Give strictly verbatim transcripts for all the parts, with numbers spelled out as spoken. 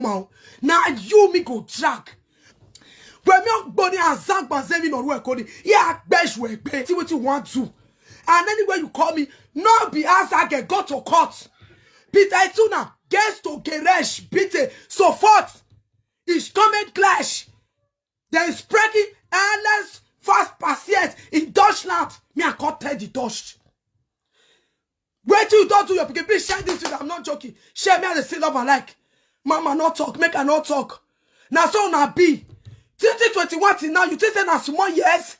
Now you me go drag. When me body and zagba zemi no we kodi. Yeah, besh we be. See what you want to. And anywhere you call me, no be as I get go to court. Peter Ituna gets to Geresh Bite so forth. Is coming clash. Then spreading airless fast passage in Deutschland. Me, I can't tell the Dutch. Wait till you don't do your pikin. Please share this with. I'm not joking. Share me and the seal of I like. Mama, not talk. Make I not talk. Now so na be. Twenty twenty-one till now, you think say na small years?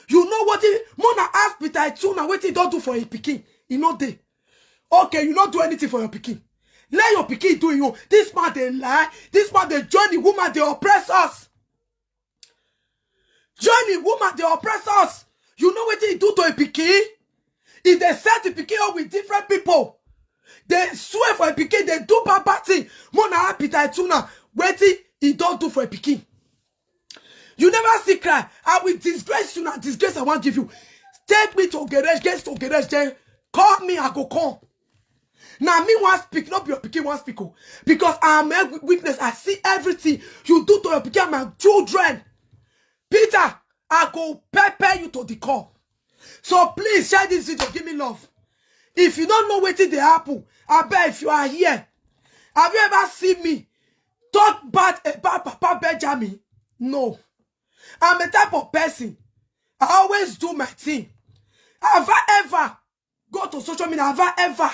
You know what he Mona ask Peter Ituna what he don't do for a pikin. You know they. Okay, you not do anything for your pikin. Let your pikin do you. This man they lie. This man they join the woman they oppress us. Join the woman they oppress us. You know what he do to a pikin? If they set the pikin up with different people, they swear for a pikin, they do bad bad thing. Mona Peter Ituna, what he don't do for a pikin. You never see cry. I will disgrace you now. Disgrace I won't give you. Take me to garage, get to garage, then call me, I go come. Now me one speak, not your pikin one speak. Oh. Because I'm a witness. I see everything you do to your pikin and my children. Peter, I go pepper you to the core. So please share this video, give me love. If you don't know what they happen, I bet if you are here, have you ever seen me talk bad about Papa Benjamin? No. I'm a type of person. I always do my thing. Have I ever go to social media? Have I ever?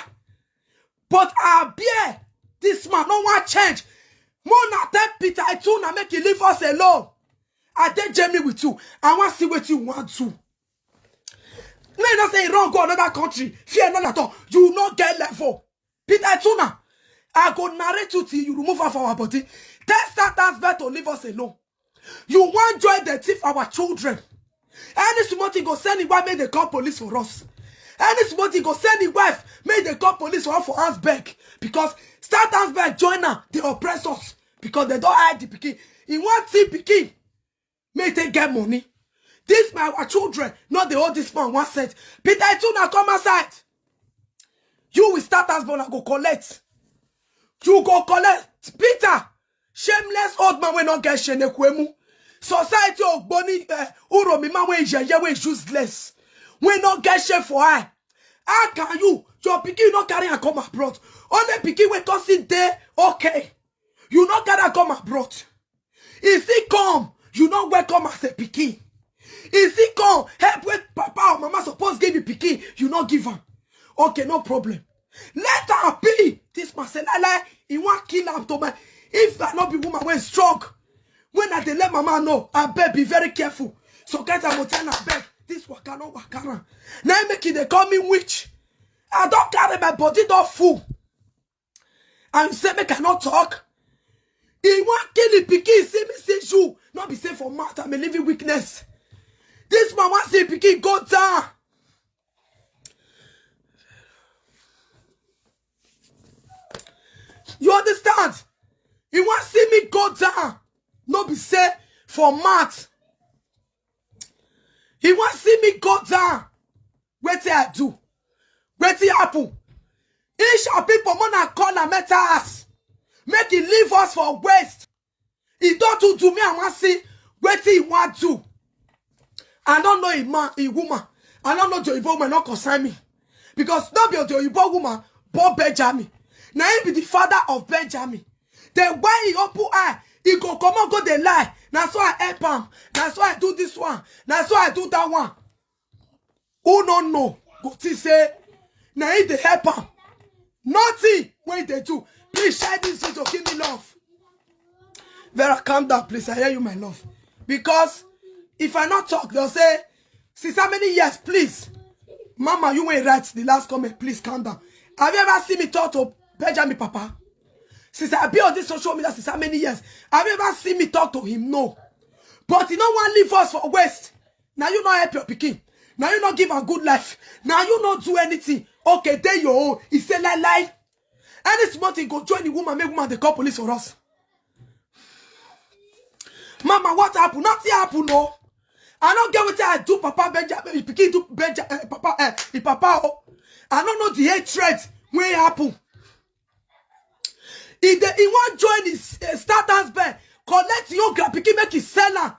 But I bear this man, no one change. Mona tell Peter Ituna make he leave us alone. I take Jamie with you. I want to see what you want to. Let us say wrong go another country. Fear none at all. You not get level. Peter Ituna, I go narrate you till you remove her for our body. Tell Satan's bed to leave us alone. You want join the thief our children. Any small thing go send the wife make they call police for us. Any small thing go send the wife make they call police for us for us beg. Because Satan's bed join now, they oppress us. Because they don't hide the pikin. He want thief pikin. Make they get money. This my our children, not the old this man one cent. Peter Ituna come outside. You will start as bona go collect. You go collect. Peter, shameless old man will not get shame. Society of Bonnie uh, Uromi man when is useless. We not get shame for her. How can you? Your pikin you not carry and come abroad. Only pikin we come sit there, okay. You not carry and come abroad. If he come, you not welcome as a pikin. If he come, help when papa or mama suppose give you pikin, you not give am. Okay, no problem. Let her be. This man say, lie, lie. He want kill am to my. If I not be woman when strong, when I dey let mama know, I beg be very careful. So guys, I go tell her beg. This waka no waka am. Now make it they call me witch. I don't carry my body don't fool. And you say make I not talk. He want kill the pikin. See me see you. Not be safe for mouth. I'm a living witness. This man want see pikin go down. You understand? He want see me go down. No be say for mouth. He want see me go down. Wetin I do? Wetin happen? He shall people mona call am metal ass. Make he leave us for waste. He don't do to me, I want see wetin he want do. I don't know a man, a woman. I don't know the Igbo woman, not concern me. Because not be the Igbo woman, but Benjamin. Now he be the father of Benjamin. Then why he open eye? He go come and go the lie. Now so I help him. Now so I do this one. Now so I do that one. Who no know? Go to say, now he dey help him. Nothing when they do. Please share this video, give me love. Vera, calm down, please. I hear you, my love. Because if I not talk, they'll say, since how many years, please? Mama, you went right the last comment. Please calm down. Have you ever seen me talk to Benjamin Papa? Since I be on this social media since how many years? Have you ever seen me talk to him? No. But he no one leave us for waste. Now you not help your pikin. Now you not give a good life. Now you not do anything. Okay, they your own. He say lie lie. Any small thing go join the woman, make woman they call police for us. Mama, what happened? Nothing happened, no. I don't get what I do, Papa Benjamin. If pikin do Benjamin, uh, Papa, uh, if Papa, oh. I don't know the hatred when happen. He dey, he wan join his, eh, start house bell, collect him own grand pikin, make he sell am.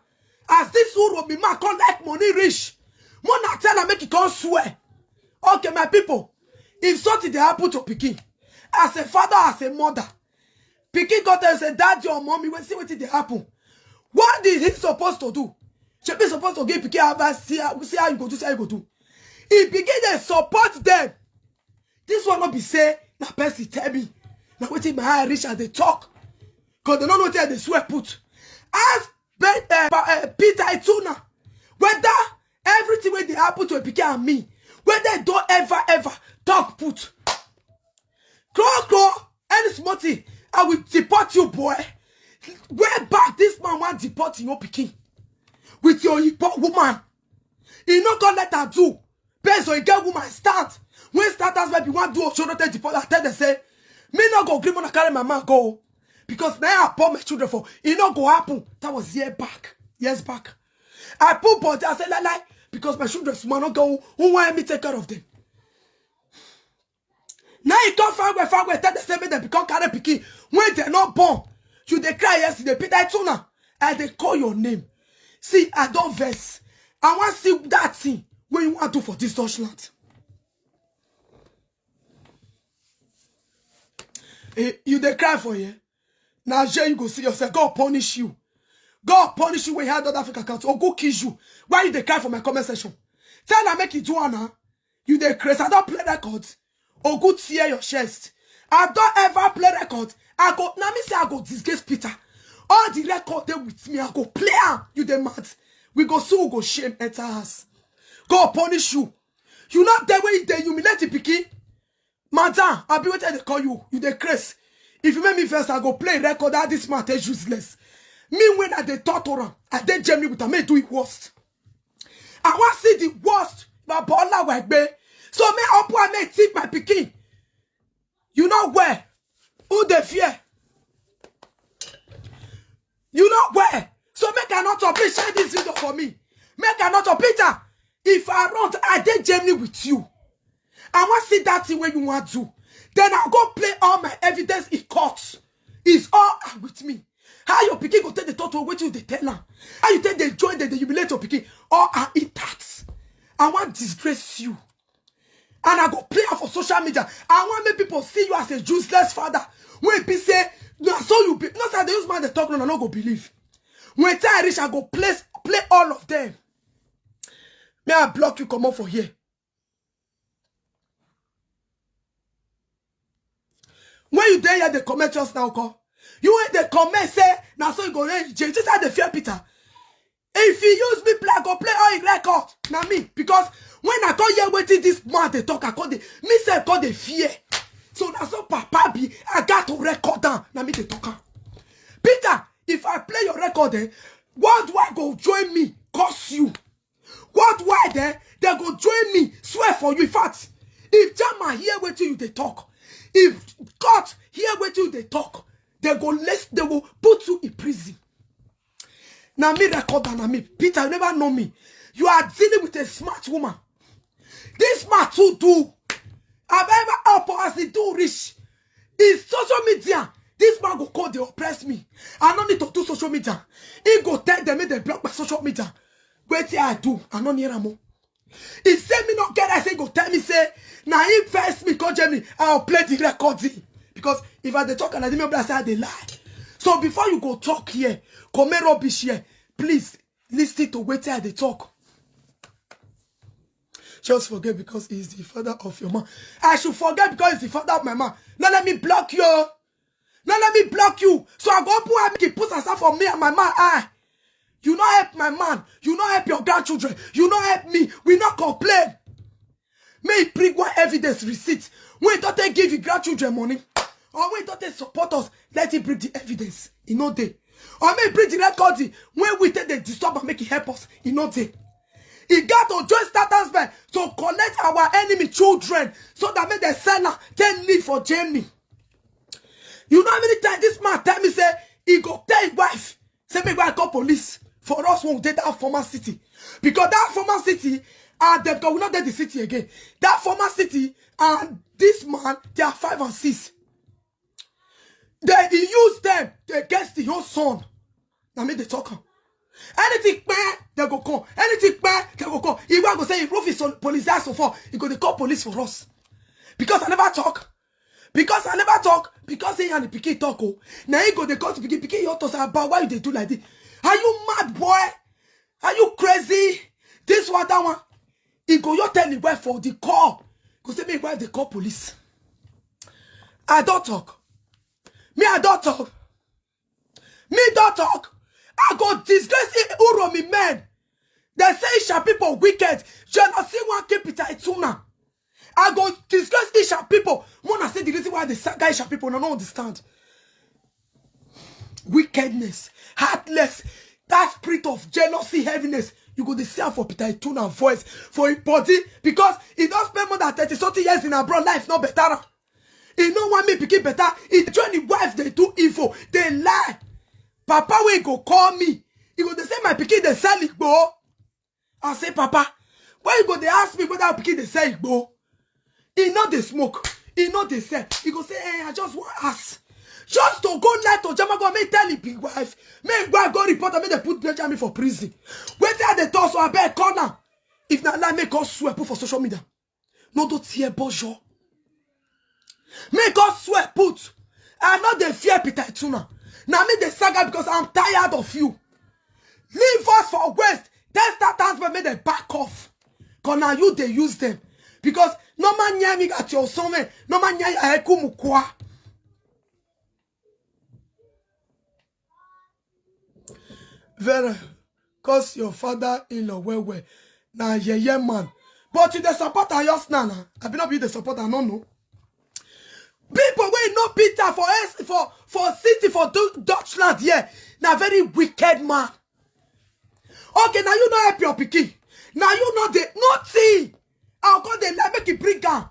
As this Uromi man come like money reach, Mona tell am make he come swear. Okay, my people, if something dey happen to pikin, as a father, as a mother, pikin come tell you say, "Daddy or mommy, wait, see wetin dey happen." What did he supposed to do? Shebi supposed to give pikin advice, see how, see how you go do, see how you go do. He begin dey support them. This one no be say na person tell me. Na wetin my eye reach, I dey talk. 'Cause they no know wetin I dey swear put. Ask Ben, eh, Pa-, eh, Peter Ituna whether everything wey dey happen to a pikin and me, whether they don ever, ever talk put. Crow, crow, any small thing, I will deport you, boy. Where back this man wan deport your pikin with your Igbo woman? He no come let her do. Based on e get woman stand. When start house bell be wan do Oshono take deport, I tell them say, me no go gree una carry my man go. Because now I born my children for, e no go happen. That was year back, years back. I put body, I say, "Lie, lie," because my children small, no go, who want me take care of them? Now you come far away, far away, tell them say make dem become carry pikin. When they not born, you dey cry yesterday, Peter Ituna, I dey call your name. See, I don vex. I wan see that thing wey you wan do for this Dutchland. Eh, you dey cry for here. Na jail you go see yourself. God punish you. God punish you when you had other Africa account. Ogu kill you. Why you dey cry for my comment section? Tell am make you do am now. You dey craze. I don play record. Ogu tear your chest. I don ever play record. I go, na me say I go disgrace Peter. All the record dey with me. I go play am. You dey mad. We go sue, go shame, enter house. God punish you. You not there where you dey humiliate the pikin. Madam, I be wetin I dey call you. You dey craze. If you make me first, I go play record how this man take useless. Me when I dey torture am, I dey Germany with am, make do it worst. I wan see the worst. Baba Olawegbe. So me up and make tip my pikin. You know where? Who dey fear? You know where? So make I not up, please share this video for me. Make I not up, Peter. If I run, I dey Germany with you. I wan see that thing wey you wan do. Then I go play all my evidence in court. It's all are with me. How your pikin go take the thought of wetin you dey tell am? How you take dey join dem, dey humiliate your pikin? All are intact. I wan disgrace you. And I go play am for social media. I wan make people see you as a useless father. When people say, "Na so you be." No, sir, they use man dey talk, no, I no go believe. When time reach, I go place, play all of them. May I block you, comot for here. When you dey here, dey comment just now, call. You when dey comment say, "Na so you go reign, J." This how dey fear Peter. If you use me play, I go play all in record. Na me. Because when I come hear wetin this man dey talk, I come dey, me sef come dey fear. So na so papa be, I got to record am. Na me dey talk am. Peter, if I play your record, eh, worldwide go join me, curse you. Worldwide, eh, they go join me, swear for you. In fact, if Jama hear wetin you dey talk, if God hear wetin you dey talk, they go less, they will put you in prison. Na me record am, na me. Peter, you never know me. You are dealing with a smart woman. This man too do. Abeg, ever help as he do reach. Is social media. This man go call, dey oppress me. I no need to do social media. He go tell them make they block my social media. Wetin I do, I no near am o. He say me no get, I say go tell me say, "Na him first me, come Germany, I'll play the recording." Because if I dey talk and I dey, remember say I dey lie. So before you go talk here, come make rubbish here, please listen to wetin I dey talk. Just forget because he's the father of your man. I should forget because he's the father of my man. No let me block you. No let me block you. So I go open and make it put aside for me and my man. Ah, you no help my man. You no help your grandchildren. You no help me. We no complain. May he bring one evidence receipt. When he don take give his grandchildren money, or when he don take support us, let him bring the evidence. E no dey. Or may he bring the record when we take dey disturb and make he help us. E no dey. He got to join start house bell to collect our enemy children so that make dem sell am, take live for Germany. You know how many times this man tell me say he go tell his wife, say make I call police for us when we dey that former city. Because that former city, and dem go, we no dey the city again. That former city and this man, they are five and six. They, he use them against the whole son. Now me they talk am. Anything kpe, they go come. Anything kpe, they go come. He go say, "Rufus on police so far." He go, "They call police for us." Because I never talk. Because I never talk. Because he and the pikin talk. Oh. Now he go, they call the pikin. Pikin, your thoughts about why they do like this. Are you mad, boy? Are you crazy? This one, that one. He go, you tell the wife for the call. Go say, "Me wife, they call police." I don't talk. Me, I don't talk. Me don't talk. I go disgrace it, Uromi men. They say Isha people wicked. Jealousy one keep it Ituna. I go disgrace Isha people. Mona say the reason why they saga Isha people, no, no understand. Wickedness, heartless, that spirit of jealousy, heaviness. You go the sell for Peter Ituna voice for his body because he don't spend more than thirty something years in abroad. Life not better. He no want me pikin better. He join the wife, they do evil, they lie. Papa will go call me. He go, they say my pikin, they sell it, bro. I say, "Papa, why you go, they ask me whether pikin, they sell it, bro." He know they smoke. He know they sell. He go say, "Eh, I just want ask." Just to go lie to Jama, go make tell the big wife. Make wife go report and make they put Benjamin for prison. Wait till they talk, so I beg corner. If not lie, make us swear, put for social media. No do tear bojo. Make us swear, put. I know they fear Peter Ituna. Now me they saga because I'm tired of you. Leave us for waste. Then start times when make them back off. Cause now you they use them. Because no man near me at your somewhere. No man near your hekumukwa. Very, cause your father-in-law well well. Now yeah, yeah, man. But you the support and your snana. I be not be the support, I don't know. People wey no Peter for us for for city for Du- Dutchland here. Now very wicked man. Okay, now you no help your pikin. Now you know the nothing. I'll go there, let make it bring am.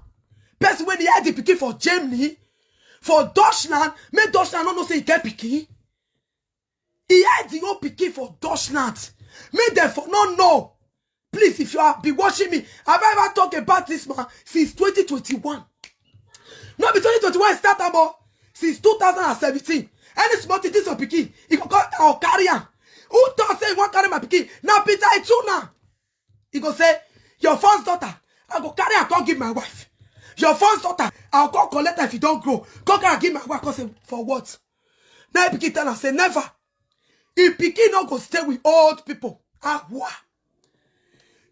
Person when he had the pikin for Germany, for Dutchland, make Dutchland no know say he get pikin. He had the old pikin for Dutchland. Make them for no know. Please, if you have been watching me, have I ever talked about this man since twenty twenty-one? No be twenty twenty-one start am o. Since two thousand seventeen. Any small thing, this your pikin, he go call or carry am. Who talk say he wan carry my pikin? Now Peter Ituna. He go say, "Your first daughter, I go carry her, come give my wife. Your first daughter, I'll come collect her if you don't grow. Come carry her, give my wife." Come say, "For what?" Now he pikin tell am say, "Never." He pikin no go stay with old people. Ah, what?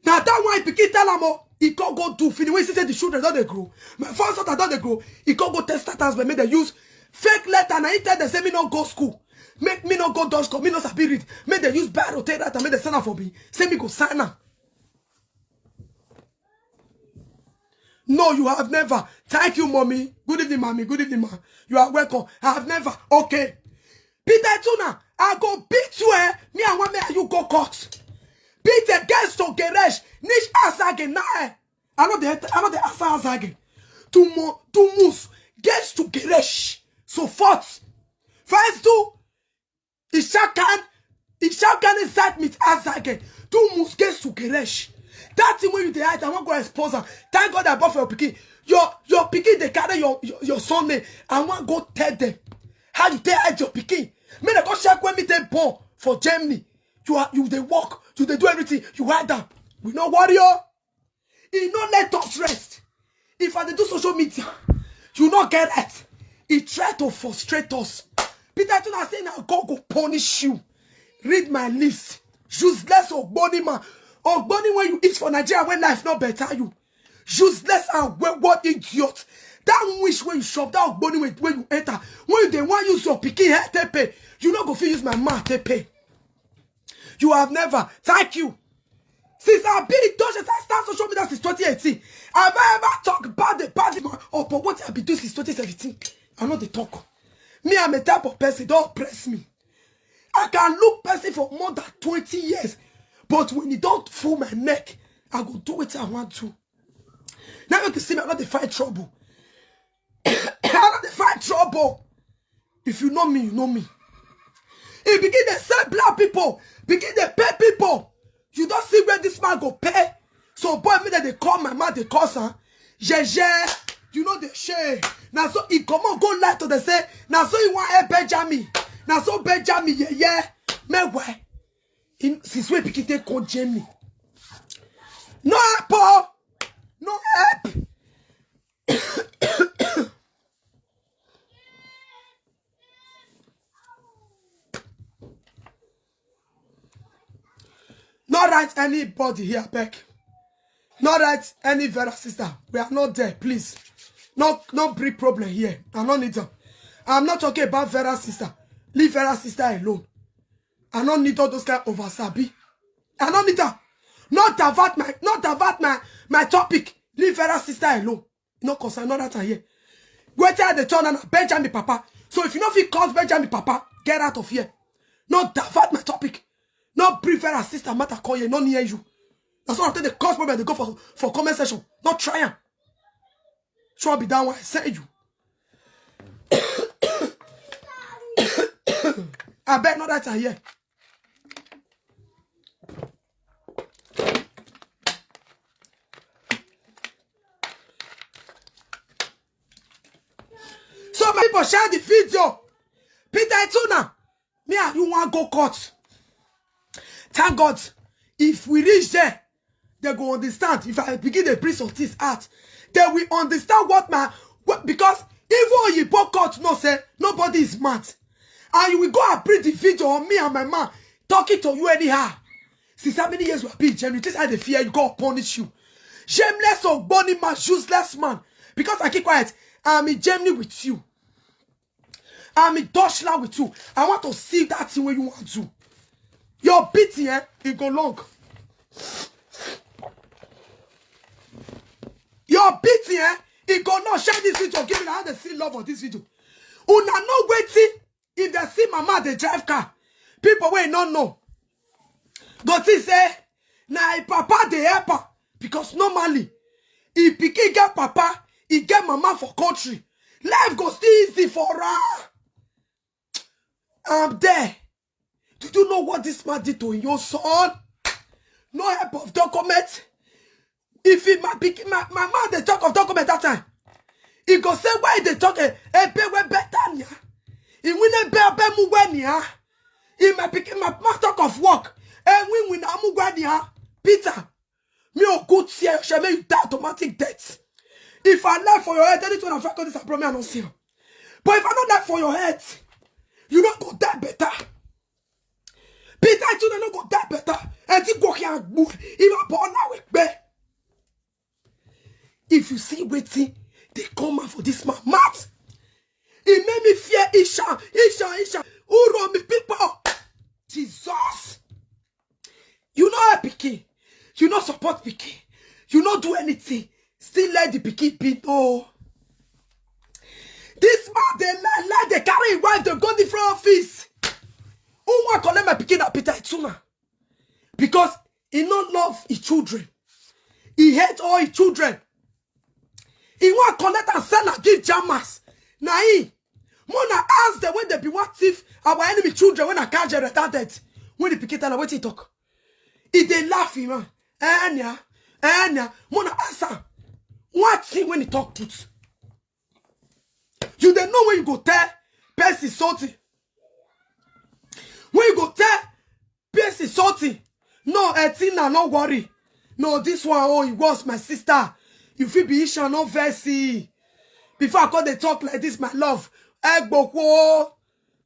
Now that one he pikin tell am, oh, he can't go do finish. When he see say the children don't they grow, my first daughter don't they grow, he can't go test that husband, make they use fake letter. Now he tell them say me no go school, make me no go dodge school, me no sabi read, make they use bad rotate that and make they send am for me. Say me go sign am. No, you have never. Thank you, mommy. Good evening, mommy. Good evening, ma. You are welcome. I have never. Okay. Peter Tuna, I go beat you, eh? Me, I want me and you go court. Peter gets to Geresh. Nish Azage na, eh? I know the, I know the answer Azage. Tumo, Tumus gets to Geresh. So forth. First do Ishakan, Ishakan inside me Azage. Tumus gets to Geresh. That thing when you dey hide, I wan go expose am. Thank God I born for your pikin. Your your pikin dey carry your your, your son name. I wan go tell them how you take hide your pikin. Make dem go check when me dey born for Germany. You are you dey work, you dey do everything, you hide am. We no worry o. He no let us rest. If I dey do social media, you no get right. He try to frustrate us. Peter Tuna say na God go punish you. Read my list. Useless Ogboni man. Ogboni when you eat for Nigeria when life no better you. Useless and wayward idiot. That wish when you shop, that Ogboni when, when you enter, when they want use your pikin head take pay, you no go fit use my mouth take pay. You have never. Thank you. Since I be in touch, I start social media since twenty eighteen. Have I ever talk about the bad man or for what I be doing since twenty seventeen? I know they talk. Me, I'm a type of person, don't press me. I can look person for more than twenty years, but when you don't fool my neck, I go do what I want to. Now you can see me, I'm not the fight trouble. I'm not the fight trouble. If you know me, you know me. He begin to sell black people, begin to pay people. You don't see where this man go pay. So boy, me that they call my man, they call son. Yeah, yeah. You know the shame. Now so he come on go lie to the say. Now so he want help Benjamin. Now so Benjamin yeah yeah. Me why? Since we pikin take come Jamie. No help. Oh. No help. Not right anybody here, back. Not right any Vera sister. We are not there, please. No, no big problem here. I don't need them. I'm not talking about Vera sister. Leave Vera sister alone. I don't need all those kind of asabi. I don't need her. Not divert my, not divert my, my topic. Leave Vera sister alone. No concern, not that I hear. Wait till the turn and Benjamin Papa. So if you know if he calls Benjamin Papa, get out of here. Not divert my topic. Not bring Vera sister matter call you, not near you. That's why I tell the cause problem they go for, for comment section. Not try am. Sure be that one I send you. I bet not that I hear. So my people share the video. Peter Ituna, me and you want go court. Thank God, if we reach there, they go understand. If I begin to bring some things out, they will understand what my what, because even Oyibo court no say nobody is mad. And you will go and bring the video on me and my man talking to you anyhow. Since how many years we have been in Germany? This how they fear you, God punish you. Shameless or bony man, useless man. Because I keep quiet, I'm in Germany with you. I'm in Deutschland with you. I want to see that thing where you want to. Your beating, eh? It go long. Your beating, eh? It go no share this video. Give me how they see love for this video. Una no waiting. If they see mama they drive car, people will not know. Go see say na him papa dey help am, because normally if pikin get papa, e get mama for country, life go still easy for am. I'm there. Did you know what this man did to your son? No help of document. If he, my pikin, my, my man dey talk of document that time, he go say why they talk eh, ebe we better nia. He win ebe ebe mu we nia. He my pikin, my man talk of work. Eh, win win amu we nia. Peter, me o good tear your shame, you die automatic death. If I lie for your head, anything I fuck this, I promise I don't see you. But if I don't lie for your head, you don't go die better. Peter, you don't go die better. And you go here and good. If I born now with bear. If you see waiting, they come out for this man. Mad. It made me fear Isha, Isha, Isha. Who run me people? Jesus. You know a pikin. You no support pikin. You no do anything. Still let the pikin be no. This man, they lie, lie, they carry his wife, they go different office. Who want collect my pikin at Peter Ituna? Because he no love his children. He hate all his children. He want collect and sell and give jamas. Na he. Mona ask them when they be what thief our enemy children when I catch them retarded. When the pikin tell her what he talk. He dey laugh him man. Eh, nya. Eh, nya. Mona ask her. What thing when he talk truth? You dey know when you go tell person something. When you go tell person something. No, Etina, no worry. No, this one, oh, it was my sister. You feel be Isha, no versi. Before I call the talk like this, my love. Egbokwo.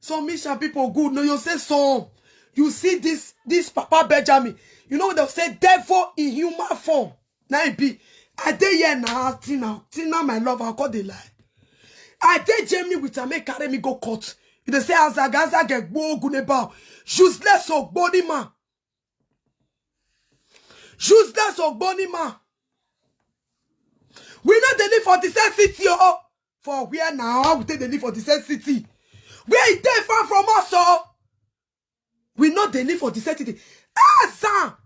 Some Misha people good. No, you say so. You see this this Papa Benjamin. You know what they'll say? Devil in human form. Now it be. I dey here now, Tina. Tina, my love, I'll call the lie. I dey Germany with her, make carry me go court. You dey say Azagaza get go guneba. Useless Ogboni man. Useless Ogboni man. We not dey live for the same city, oh. For where now? How we take dey live for the same city? Where e dey far from us, oh? We not dey live for the same city. Asa,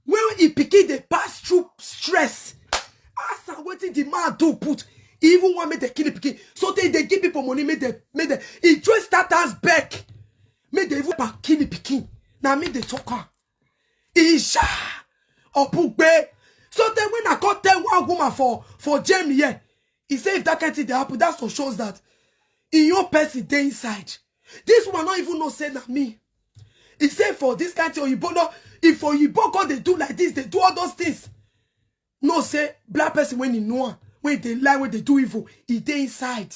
when he pikin dey pass through stress, Asa, wetin the man do put? He even want make they kill the pikin. So they, they give people money, make they, make they. He just start us back. Make they even back kill the pikin. Now me they talk am. Isha, Opugbe. So then when I come tell one woman for, for Jamie here, He say if that kind thing dey happen, that's to shows that e your person dey inside. This woman no even know say na me. He say for this kind thing, oyibo no, if oyibo come dey do like this, dey do all those things. No say black person when he know am, when they lie, when they do evil, e dey inside.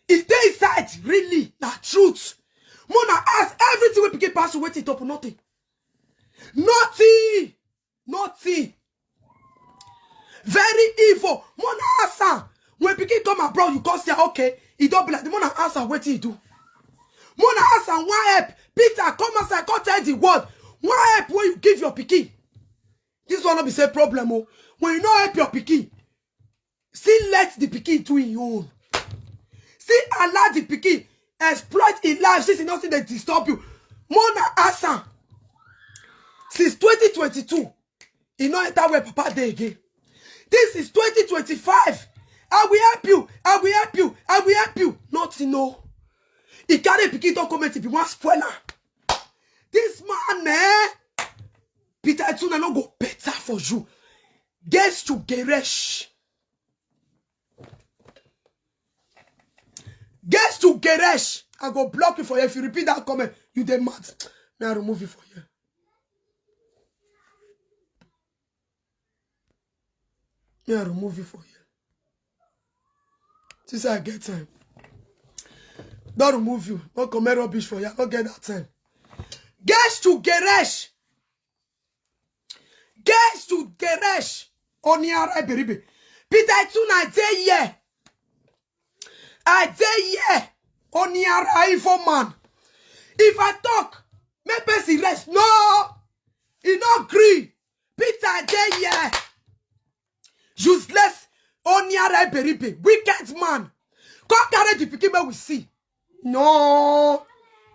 E dey inside, really, na truth. Mona ask everything wey pikin pass through, wetin top nothing. Nothing. Nothing. Very evil. Mona ask am. When pikin come abroad, you come say, "Okay, e don be like the Mona ask am wetin e do." Mona ask am one help. Peter come outside, come tell the world. One help wey you give your pikin. This one no be say problem o. When you no help your pikin, still let the pikin do him own. Still allow the pikin exploit him life since e no still dey disturb you. Mona ask am. Since twenty twenty-two, e no enter where papa dey again. This is twenty twenty-five. "I will help you. I will help you. I will help you." Nothing, no. E carry pikin don come, e be wan spoil am. This man, eh? Peter Ituna no go better for you. Gets to Geresh. Gets to Geresh. I go block you for you. If you repeat that comment, you dey mad. May I remove you for here? May I remove you for here? Since I get time. Don't remove you. Don't comment rubbish for you. I don't get that time. Gets to Geresh. Gets to Geresh. Oniara Iberibe. Peter Ituna, I dey here. I dey here. Oniara evil man. If I talk, make person rest. No. E no gree. Peter, I dey here. Useless, Oniara Iberibe, wicked man. Come carry the pikin, make we see. No,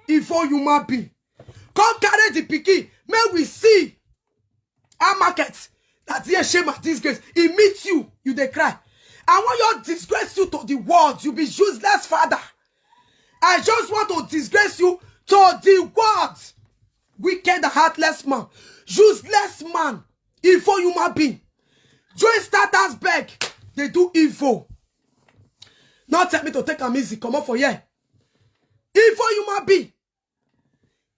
evil human being. Come carry the pikin, make we see. Our market, that's here, shame and disgrace. He meets you, you dey cry. I want your disgrace you to the world. You be useless father. I just want to disgrace you to the world. Wicked and heartless man. Useless man. Evil human being. Join Statusberg. They do evil. Not tell me to take am easy. Come up for here. Evil human being.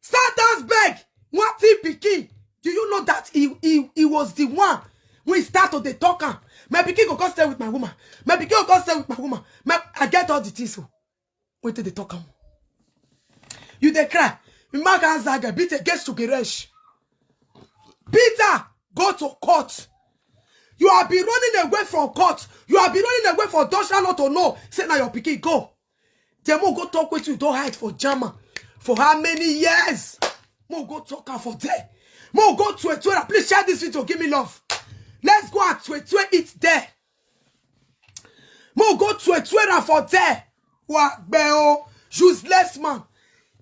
Statusberg. One thing pikin. Do you know that he, he, he was the one wey start to dey talk am? "My pikin go come stay with my woman. My pikin go come stay with my woman. My, I get all the things." So, wetin dey talk am? You dey cry. Maka Zaga, Peter gets to Geresh. Peter, go to court. You have been running away from court. You have been running away from Dosha not to know. Say na your pikin, go. Then mo go talk wetin you don hide for German for how many years? Mo go talk am for there. Mo go to a Twitter. Please share this video. Give me love. Let's go and to a Twitter. It there. Mo go to a Twitter for there. Wa gbẹ o, useless man.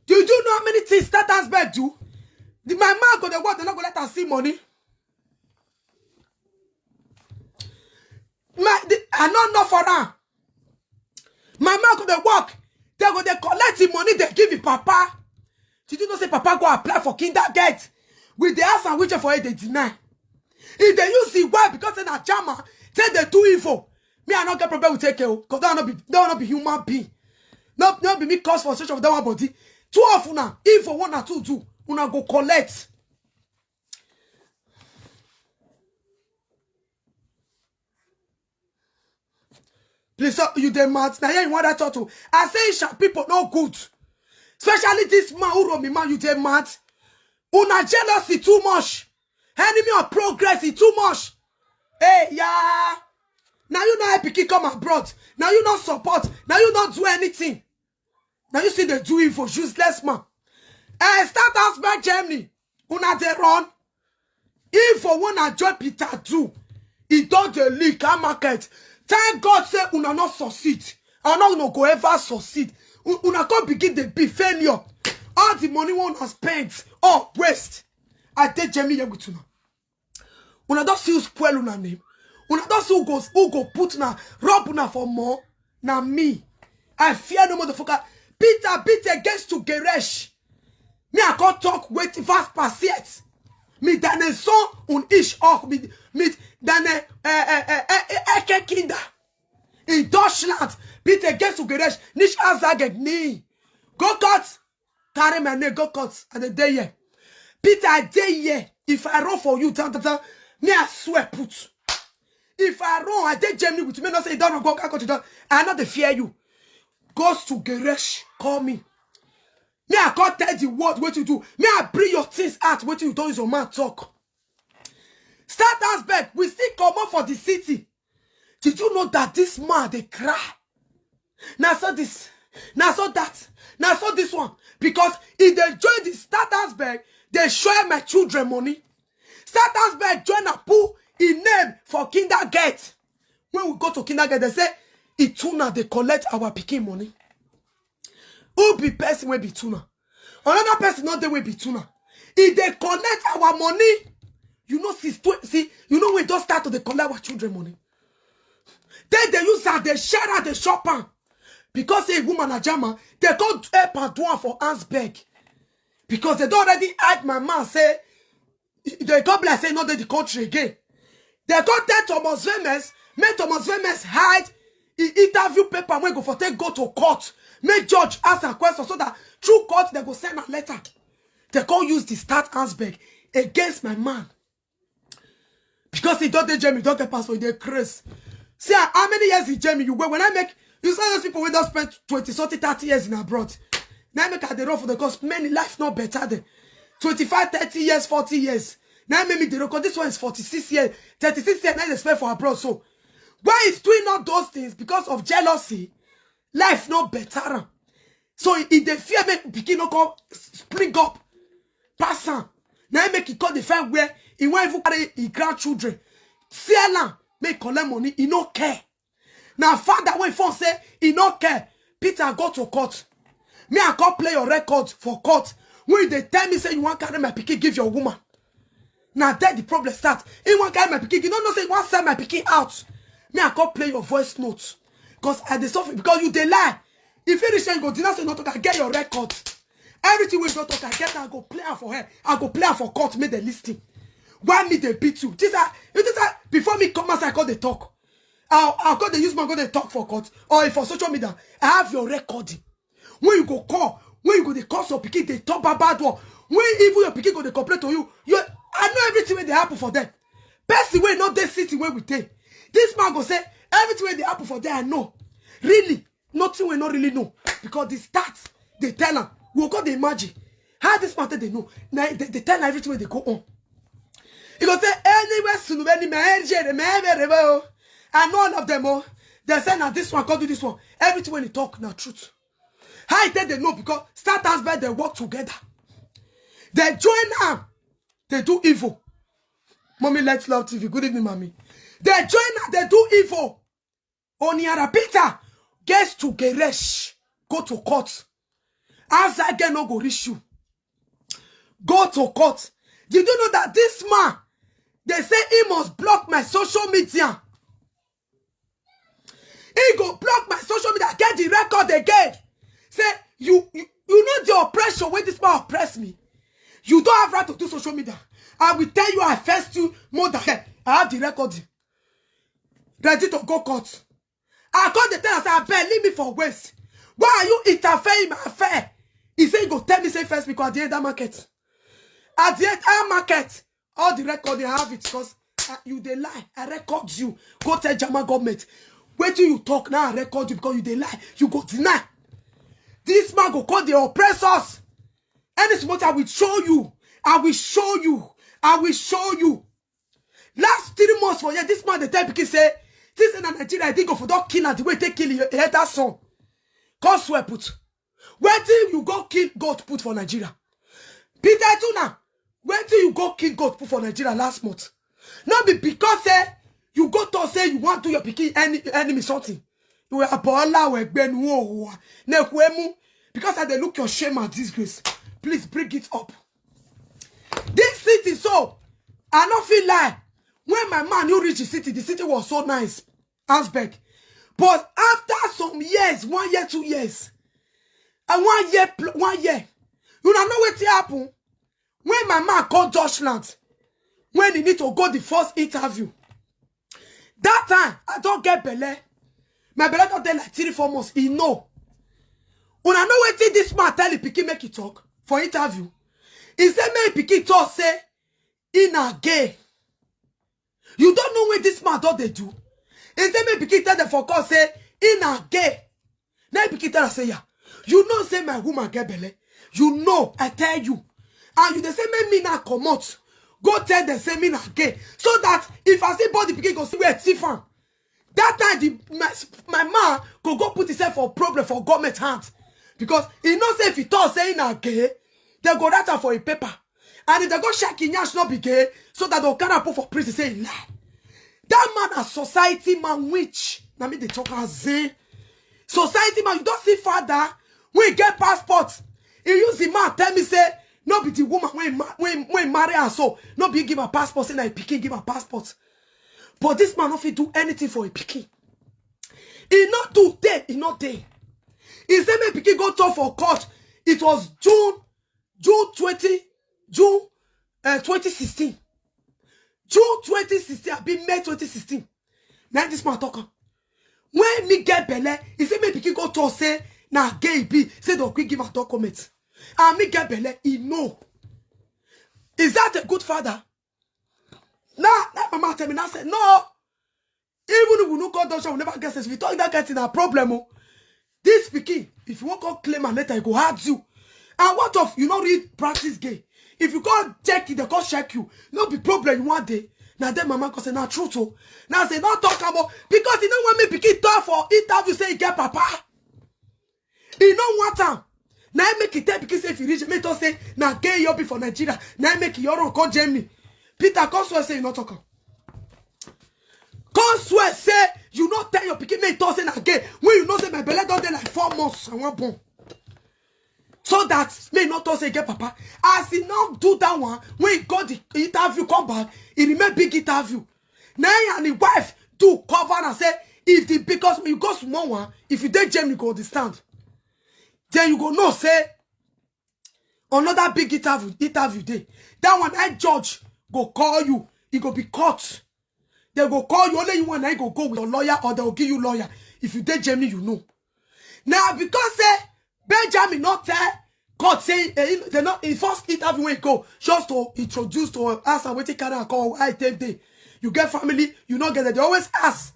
Do you know how many things Statusberg do? The, my man go dey work, they no go let am see money. My, the, I no know for am. My man go dey work, they go dey collect the money they give him papa. Did you know say papa go apply for kindergarten? We dey ask am which for it, they deny. If they use the word because say na German, say they do evil. Me, I no get problem with take care, 'cause that no be, that no be human being. No, no be me cause frustration for that one body. Two of una, if for one or two do, una go collect. Please, so you dey mad? Now here you want that talk to. I say, Isha people no good. Especially this man who wrote me, man, you dey mad? Una jealousy too much. Enemy of progress is too much. Hey, yeah. Now you know I pikin come abroad. Now you no support. Now you no do anything. Now you see the do evil, useless man. Eh, Statusberg Germany. Una dey run. If for one joy Peter do, e don dey leak our market. Thank God say una no succeed. I no no go ever succeed. U-, una come begin dey be failure. All the money wey una spend, all waste. I take Germany here with una. Una don see who spoil una name. Una don see who go, who go put una, rob una for more. Na me. I fear no motherfucker. Peter, Peter gets to Geresh. Me, I can't talk with fast passiert. Me, deine Sohn und ich auch. Me, me, Then uh, uh, uh, uh, uh, Eke Kinder in Deutschland. Peter gets to Geresh, Nish Azageg, me. Go cut. Carry my name, go cut. And they day here. Peter, I day here. If I run for you, ta, ta, ta, me, I swear, put. If I run, I dey Germany with me, not say you don't go, go, go, I not dey fear you. Goes to Geresh, call me. Me, I can't tell the word what you do. Me, I bring your things out, what you don't use your man talk. Start Asberg, we still come up for the city. Did you know that this man, they cry? Now so this, now so that, now so this one. Because if they join the Start Asberg, they share my children money. Start Asberg, join a pool in name for kindergarten. When we go to kindergarten, they say, Ituna, they collect our picking money. Who be person will be tuna? Another person not there will be tuna. If they collect our money, you know, see, see, you know, we don't start to they collect our children money. Then they use that, they share out the shop am. Because a woman a jama, they go help and do am for Asberg. Because they don't already hide my man, say, they go be like say not the country again. They go tell Thomas Vemes, make Thomas Vemes hide the interview paper when go for take go to court. Make judge ask a question so that through court they go send a letter. They go use the Start Asberg against my man. Because he don't dey Germany, don't get passport, they craze. See how many years in Germany you were when I make you saw those people we don't spend twenty, something, thirty years in abroad. Now make I dey run for the cause many life not better than twenty-five, thirty years, forty years. Now make me the record. This one is forty-six years, thirty-six years. Now they spend for abroad. So why is doing all those things because of jealousy? Life not better. So if they fear make begin no come spring up, pass am. Now make it call the fact where he won't even carry his grandchildren. Sell am, make collect money, he no care. Now father when phone say he no care. Peter go to court. Me I come play your record for court. When they tell me say you want carry my pikin give your woman. Now there the problem start. He want carry my pikin. You don't know say you want sell my pikin out. Me I come play your voice note. Because I dey suffer because you dey lie. If you reach and go dinner say no talk, I get your record. Everything we don't talk, I get I go play am for her. I go play am for court, make the listing. Why me they beat you? This are you this are before me come as I call the talk. I'll, I'll call the use man go the talk for court or if for social media. I have your recording. When you go call, when you go the call some pikin they talk bad bad word. When even your pikin go they complain to you, you I know everything when they happen for them. Best the way not they city where we take. This man go say everything when they happen for them I know. Really, nothing we not really know because the stats they tell am. We go dey imagine how this man take dey know. Na they, they tell am everything wey dey go on. He go say anywhere sunu any man any jere man everywhere o. I know all of them o. They say na this one come do this one. Everything wey he talk na truth. How he take dey know because Start Asberg they work together. They join am. They do evil. Mommy, let's love T V. Good evening, mommy. They join am. They do evil. Oniara Peter gets to Geresh, go to court. As I get no go reach you. Go to court. Did you know that this man, they say he must block my social media? He go block my social media, get the record again. Say, you, you, you know the oppression when this man oppress me. You don't have right to do social media. I will tell you, I first you more than her. I have the record. Ready to go court. I call the tell am say, abeg, leave me for waste. Why are you interfering in my affair? He say he go tell me say first because at the end that market. At the end that market, all the record they have it because uh, you they lie. I record you. Go tell German government. Wait till you talk now. I record you because you they lie. You go deny. This man go call the oppressors. Any small I will show you. I will show you. I will show you. Last three months for here, this man the tell pikin say, this in Nigeria, I think of don't kill am the way they kill your elder son. Come swear put. Where till you go kill goat put for Nigeria? Peter Tuna, where till you go kill goat put for Nigeria last month? Not be because say you go to say you want to your pikin any enemy something. You were Abola or Egbenu or Nekwemu. Because I dey look your shame and disgrace. Please bring it up. This city so, I no feel lie. When my man you reach the city, the city was so nice. Asberg. But after some years, one year, two years, and one year, pl- one year, you don't know what happen. When my man called Deutschland, when he need to go the first interview, That time I don't get belle. My belle don't dey like three four months. He know. Una know wetin this man tell the pikin make he talk for interview? He say make pikin talk say he na gay. You don't know what this man don dey do. He say make pikin tell them for call say he na gay. Then pikin tell am say, yeah, you know say my woman get belle. You know, I tell you. And you dey say make me na comot. Go tell them say me na gay. So that if I see body pikin go see where thief am. That time the my, my man go go put himself for problem for government hand. Because he know say if he talk say he na gay, they go write am for a paper. And if they go check him yansh no be gay, so that they'll carry am put for prison say he lie. That man a society man which. Na me dey talk as say society man, you don't see father wey get passport. He use the man tell me say no be the woman wey ma- wey wey marry am so, no be give her passport, say na him pikin give her passport. But this man no fit do anything for a pikin. He no do day, he no day. He say make pikin go talk for court. It was June, June twenty, June uh, twenty sixteen. June twenty sixteen, I be May twenty sixteen. Now this man talk am. When me get belle, he say make pikin go talk say na gay he be, say they quick give am document. And me get belle, he know. Is that a good father? Now, that mama tell me now say no. Even if we no call doctor, we never get sense. If you talk that kind thing, na problem. Oh. This pikin, if you won't call claim and later, it go hurt you. And what of you not read practice gay? If you can't check it, they can't check you. No be problem you one day. Now then mama go say na truth. Oh. Now say not talk about because you know when me pikin talk for interview say he get papa. He no want am. Na him make he tell pikin say if he reach me to say na gay you be for Nigeria. Na him make your own call Germany. Peter come swear say he no talk am. Come swear say you no tell your pikin make he talk say na gay when you know say my belle don dey like four months and one born. So that me no talk say get papa. As he no do that one, when he got the interview come back, he remain big interview. Now he and his wife do cover and say if the because when you go small one, if you dey Germany you go understand. Then you go know say another big interview interview dey. That one I judge go call you. E go be court. They go call you only you and I go go with your lawyer or they will give you lawyer. If you dey Germany you know. Now because say Benjamin not tell court say eh, they not in first interview when he go just to introduce to ask am wetin carry am come why I take dey. You get family, you no get it. They always ask.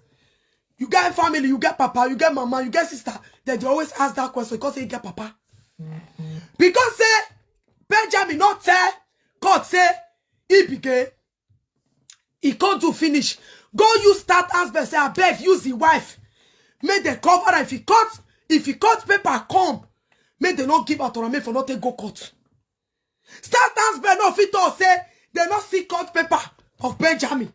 You get family, you get papa, you get mama, you get sister. Then they always ask that question because say you get papa. Because say Benjamin not tell court say he be gay. He can't do finish. Go use start as best say I beg use the wife. Make the cover if he cut if he cut paper come. Make they not give out or make for not take go court. Start as best no fit talk say they not see court paper of Benjamin.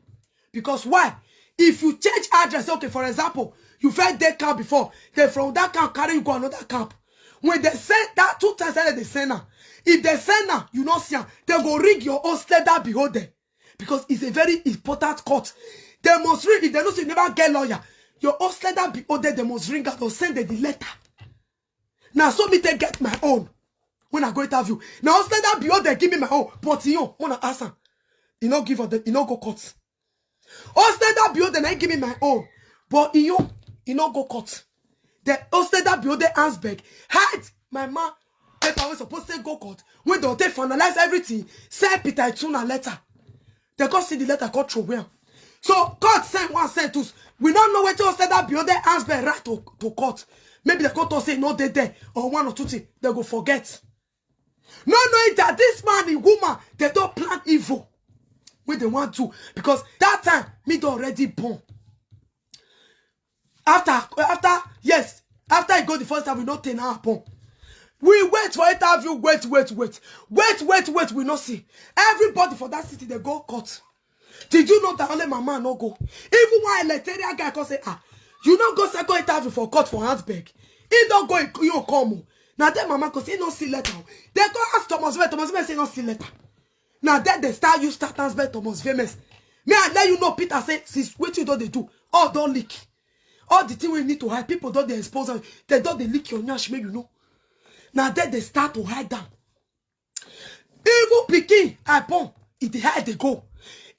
Because why? If you change address, okay, for example, you felt that camp before, then from that camp carry you go another camp. When they send that two times that they send now, if they send now, you not see am, they go ring your own slender behold them. Because it's a very important court. They must ring, if they know say you never get lawyer, your own slender behold them, they must ring out or send them the letter. Now so me take get my own. When I go interview, now slender behold them give me my own, but you know, when I ask am, you no give up, you no go court. Osteada build and I give me my own. But you, you no go court. The Osteada build the Ansberg. Hide my man. Paper was supposed to go court. When they take finalize everything, send Peter Ituna letter. They go see the letter called Trowell. So court send one send two. We don't know where Osteada build the Ansberg right to, to court. Maybe the court will say no they there or one or two things. They go forget. No knowing that this man and woman they don't plan evil. When they want to, because that time me don already born. After after yes, after I go the first time we not ten happen. We wait for interview, wait, wait, wait, wait, wait, wait. We not see everybody for that city they go court. Did you know that only my man no go? Even one electoral guy come say ah, you no go second interview for court for Ansberg. He don't go you come. Now then mama go say no see letter. They go ask Thomas Webb. Thomas Webb say no see letter. Now then they start you start Ansberg Thomas Webb. Me I let you know Peter say since what you don't they do all don't leak. All the thing we need to hide people don't they expose them. They don't they leak your nyash make you know. Now then they start to hide them. Even pikin I born, e dey hide dey go.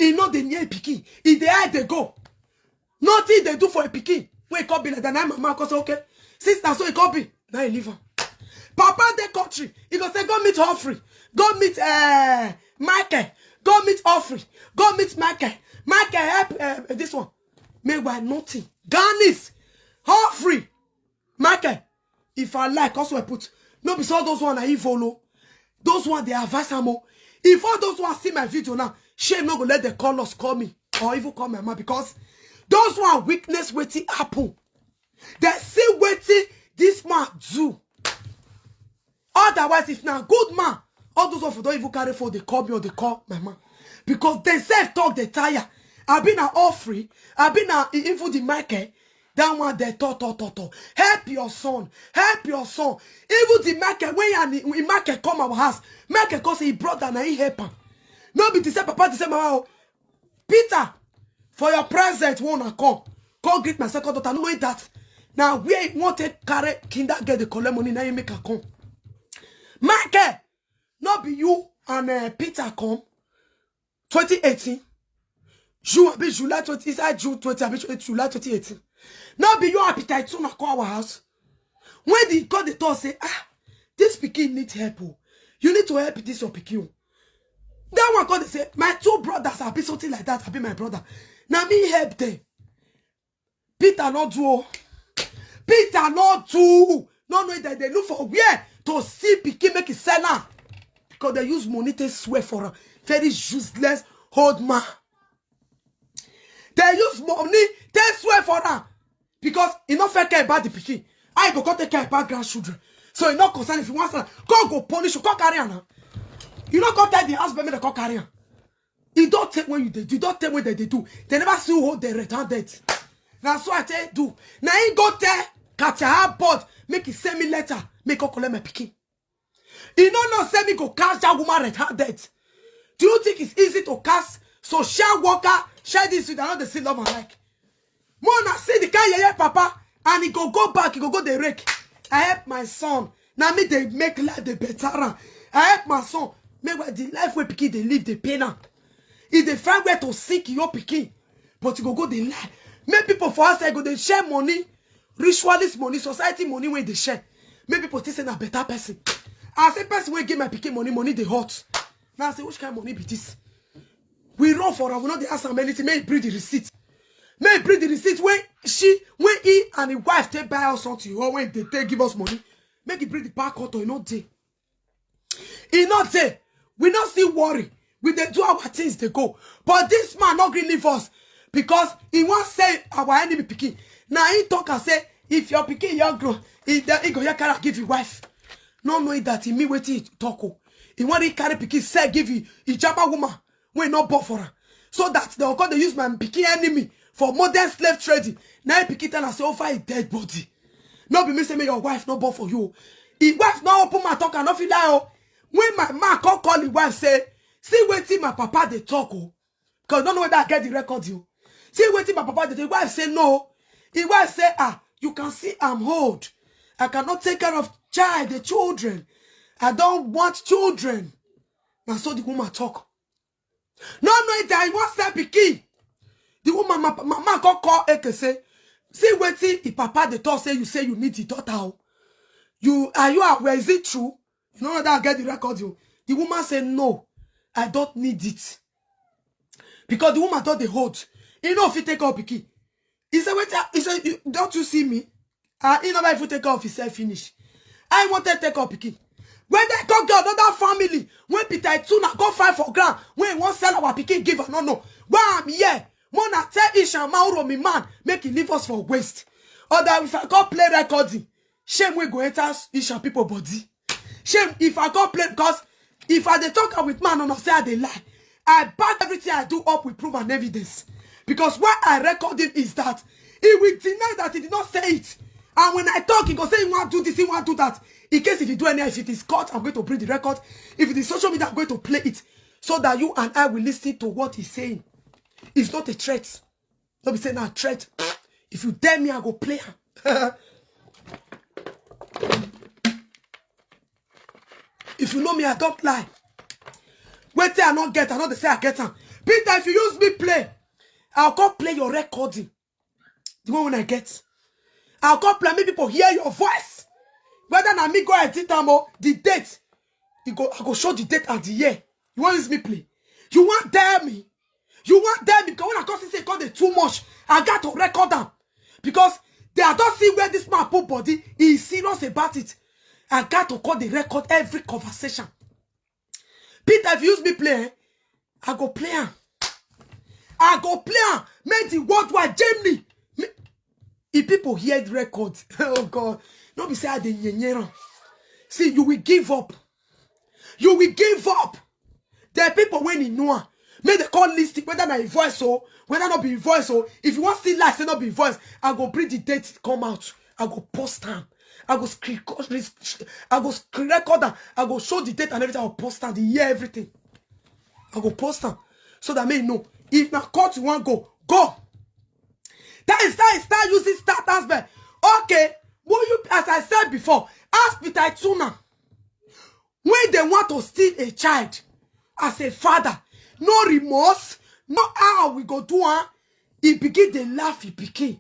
E no dey near pikin, e dey hide dey go. Nothing they do for a pikin. When e come be like that, na mama come say, "Okay, since na so e come be, na e leave am." Papa dey country, he go say, "Go meet Humphrey, go meet uh, Michael, go meet Humphrey, go meet Michael. Michael, help uh, this one." Meanwhile, nothing. Ganis, Humphrey, Michael, if I like, also I put. No be so those one are evil, no. Those one they advise am o. If all those ones see my video now, shame no go let the call us call me or even call my mama, because those one witness wetin happen. They see wetin this man do. Otherwise, if na good man, all those of you don't even carry phone, they call me or they call my mom. Because they self talk, they tire. I been an offering, I been an even the market. That one they talk, talk, talk, talk. Help your son, help your son. Even the market, when you in market come our house, market come say he brother na he help am. No be the same papa, the same mama. Oh. Peter, for your present, wanna come. Come greet my second daughter. No know that. Now where you want to carry kindergarten, they collect money, now you make her come. Michael, no be you and uh, Peter come. twenty eighteen. You abi July twenty, inside June twenty, abi July twenty eighteen. No be you appetite to come our house. When the God the talk say, ah, this pikin need help. Oh. You need to help this your pikin. Oh. That one God say, my two brothers abi something like that, abi my brother. Now me help them. Peter not do. Oh. Peter not do. No, no, they, they look for where to see pikin make it sell am. Because they use money to swear for am. Very useless old man. They use money to swear for am. Because he not fair care about the pikin. I go come take care about grandchildren. So he not concern if you want to. God go punish you. Come carry am now. You not come tell the husband make they come carry am. You don't take when you dey do. You don't take when they, they do. They never see who hold the red handed. Now so I tell you do. Now he go tell Katia board make he send me letter. Make her collect my pikin. He no know say me go catch that woman red handed. Do you think it's easy to cast social worker? Share this with another see love and like. Mona see the kind yeye papa and he go go back. He go go the rake. I help my son. Now me they make life the better. Am. I help my son. Make where the life where pikin they live the pain am. If they find where to sink your pikin, but you go go the lie. Make people for us I go they share money, ritualist money, society money when they share. Make people think say na better person. I say person wey give my pikin money, money dey hot. Now I say which kind money be this? We run for am, we no dey ask am anything. Make he bring the receipt. Make he bring the receipt when she, when he and his wife take buy us something or when they take give us money. Make he bring the back contour, e no dey. E no dey. We no still worry. We dey do our things dey go. But this man no gree leave us because he wan sell our enemy pikin. Na he talk am say if your pikin young grow, he, he go here carry am give him wife. No knowing that he mean wetin he talk o. He wan really carry pikin sell give him hijama woman wey no born for am. So that they go come dey use my pikin enemy for modern slave trading. Na him pikin tell am say over him dead body. No be me say make your wife no born for you. Him wife no open mouth talk and no fit lie o. When my man come call him wife say, see wetin my papa dey talk o. Because no know whether I get the record you. See wetin my papa dey do. Him wife say no. Him wife say, ah, you can see I'm old. I cannot take care of child, the children. I don't want children. Na so the woman talk. No know that he wan sell pikin. The woman, my, my man come call Eke say, see wetin him papa dey talk say you say you need the daughter o. You, are you aware? Is it true? You no know that I get the record you. The woman say no, I don't need it. Because the woman don dey hold. He no fit take care of pikin. He say wetin? He say you, don't you see me? Ah, he never even take care of himself finish. I wanted take care of pikin. When they come get another family, when Peter Ituna go fight for ground, when he wan sell our pikin give, I no know. Why I'm here? Mona tell Isha Mauro me man make he leave us for waste. Or that if I come play recording, shame wey go enter Isha people body. Shame if I come play because if I dey talk am with man, una say I dey lie. I back everything I do up with proof and evidence. Because why I record him is that he will deny that he did not say it. And when I talk, he go say he wan do this, he wan do that. In case if he do any, if it is court, I'm going to bring the record. If it is social media, I'm going to play it so that you and I will listen to what he's saying. It's not a threat. No be say na threat. If you dare me, I go play am. If you know me, I don't lie. Wetin I no get, I no dey say I get am. Peter, if you use me play, I'll come play your recording. The one wey I get. I come play, make people hear your voice. Whether na me go edit am o, the date. You go, I go show the date and the year. You wan use me play? You wan tell me? You wan tell me? Because when I come see say e come dey too much, I got to record am. Because they, I don see where this man put body. He is serious about it. I got to call the record every conversation. Peter, if you use me play, eh, I go play am. I go play am. Make the worldwide Germany. Me, if people hear the record, oh God, no be say I dey nyenyere am. See, you will give up. You will give up. The people wey you know am, make dem come listen whether na e voice o, whether no be e voice o. If you wan still lie say no be e voice, I go bring the date come out. I go post am. I go screen, I go screen record am. I go show the date and everything. I go post am, the year, everything. I go post am so that make you know. If na court you wan go, go. That is how I start using start as well. Okay, will you, as I said before, ask Peter Ituna when they want to steal a child as a father. No remorse, no how we go do am. He begin dey laugh, he pikin.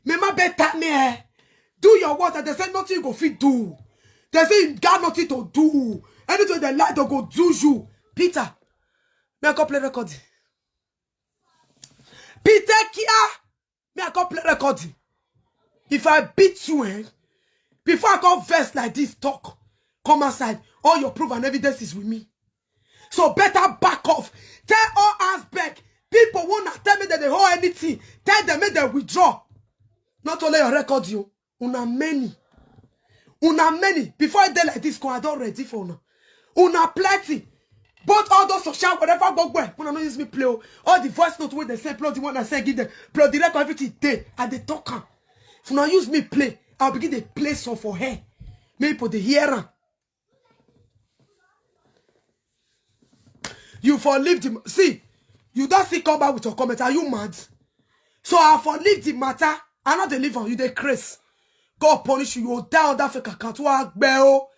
Mema better me, eh? Do your work, and they say nothing you go fit do. They say you got nothing to do. Anything they like, they go do you. Peter, may I come play record? Peter Kia, may I come play record? If I beat you, eh? Before I come vex like this, talk. Come outside. All your proof and evidence is with me. So better back off. Tell all hands back. People wanna tell me that they hold anything. Tell them make they withdraw. Not only your record, you. Una many. Una many. Before I dey like this, come, I don ready for una. Una plenty. But all those social, whatever, go where. Una no use me play o. All the voice note wey they say, plus the one I say give them, plus the record, everything dey. I dey talk am. If una use me play, I'll begin dey play song for her. Make people dey hear am. You for leave the, see, you don still come back with your comment. Are you mad? So I for leave the matter. I no dey leave am. You dey craze. God punish you. You go die on that fake account. Wa gbe o.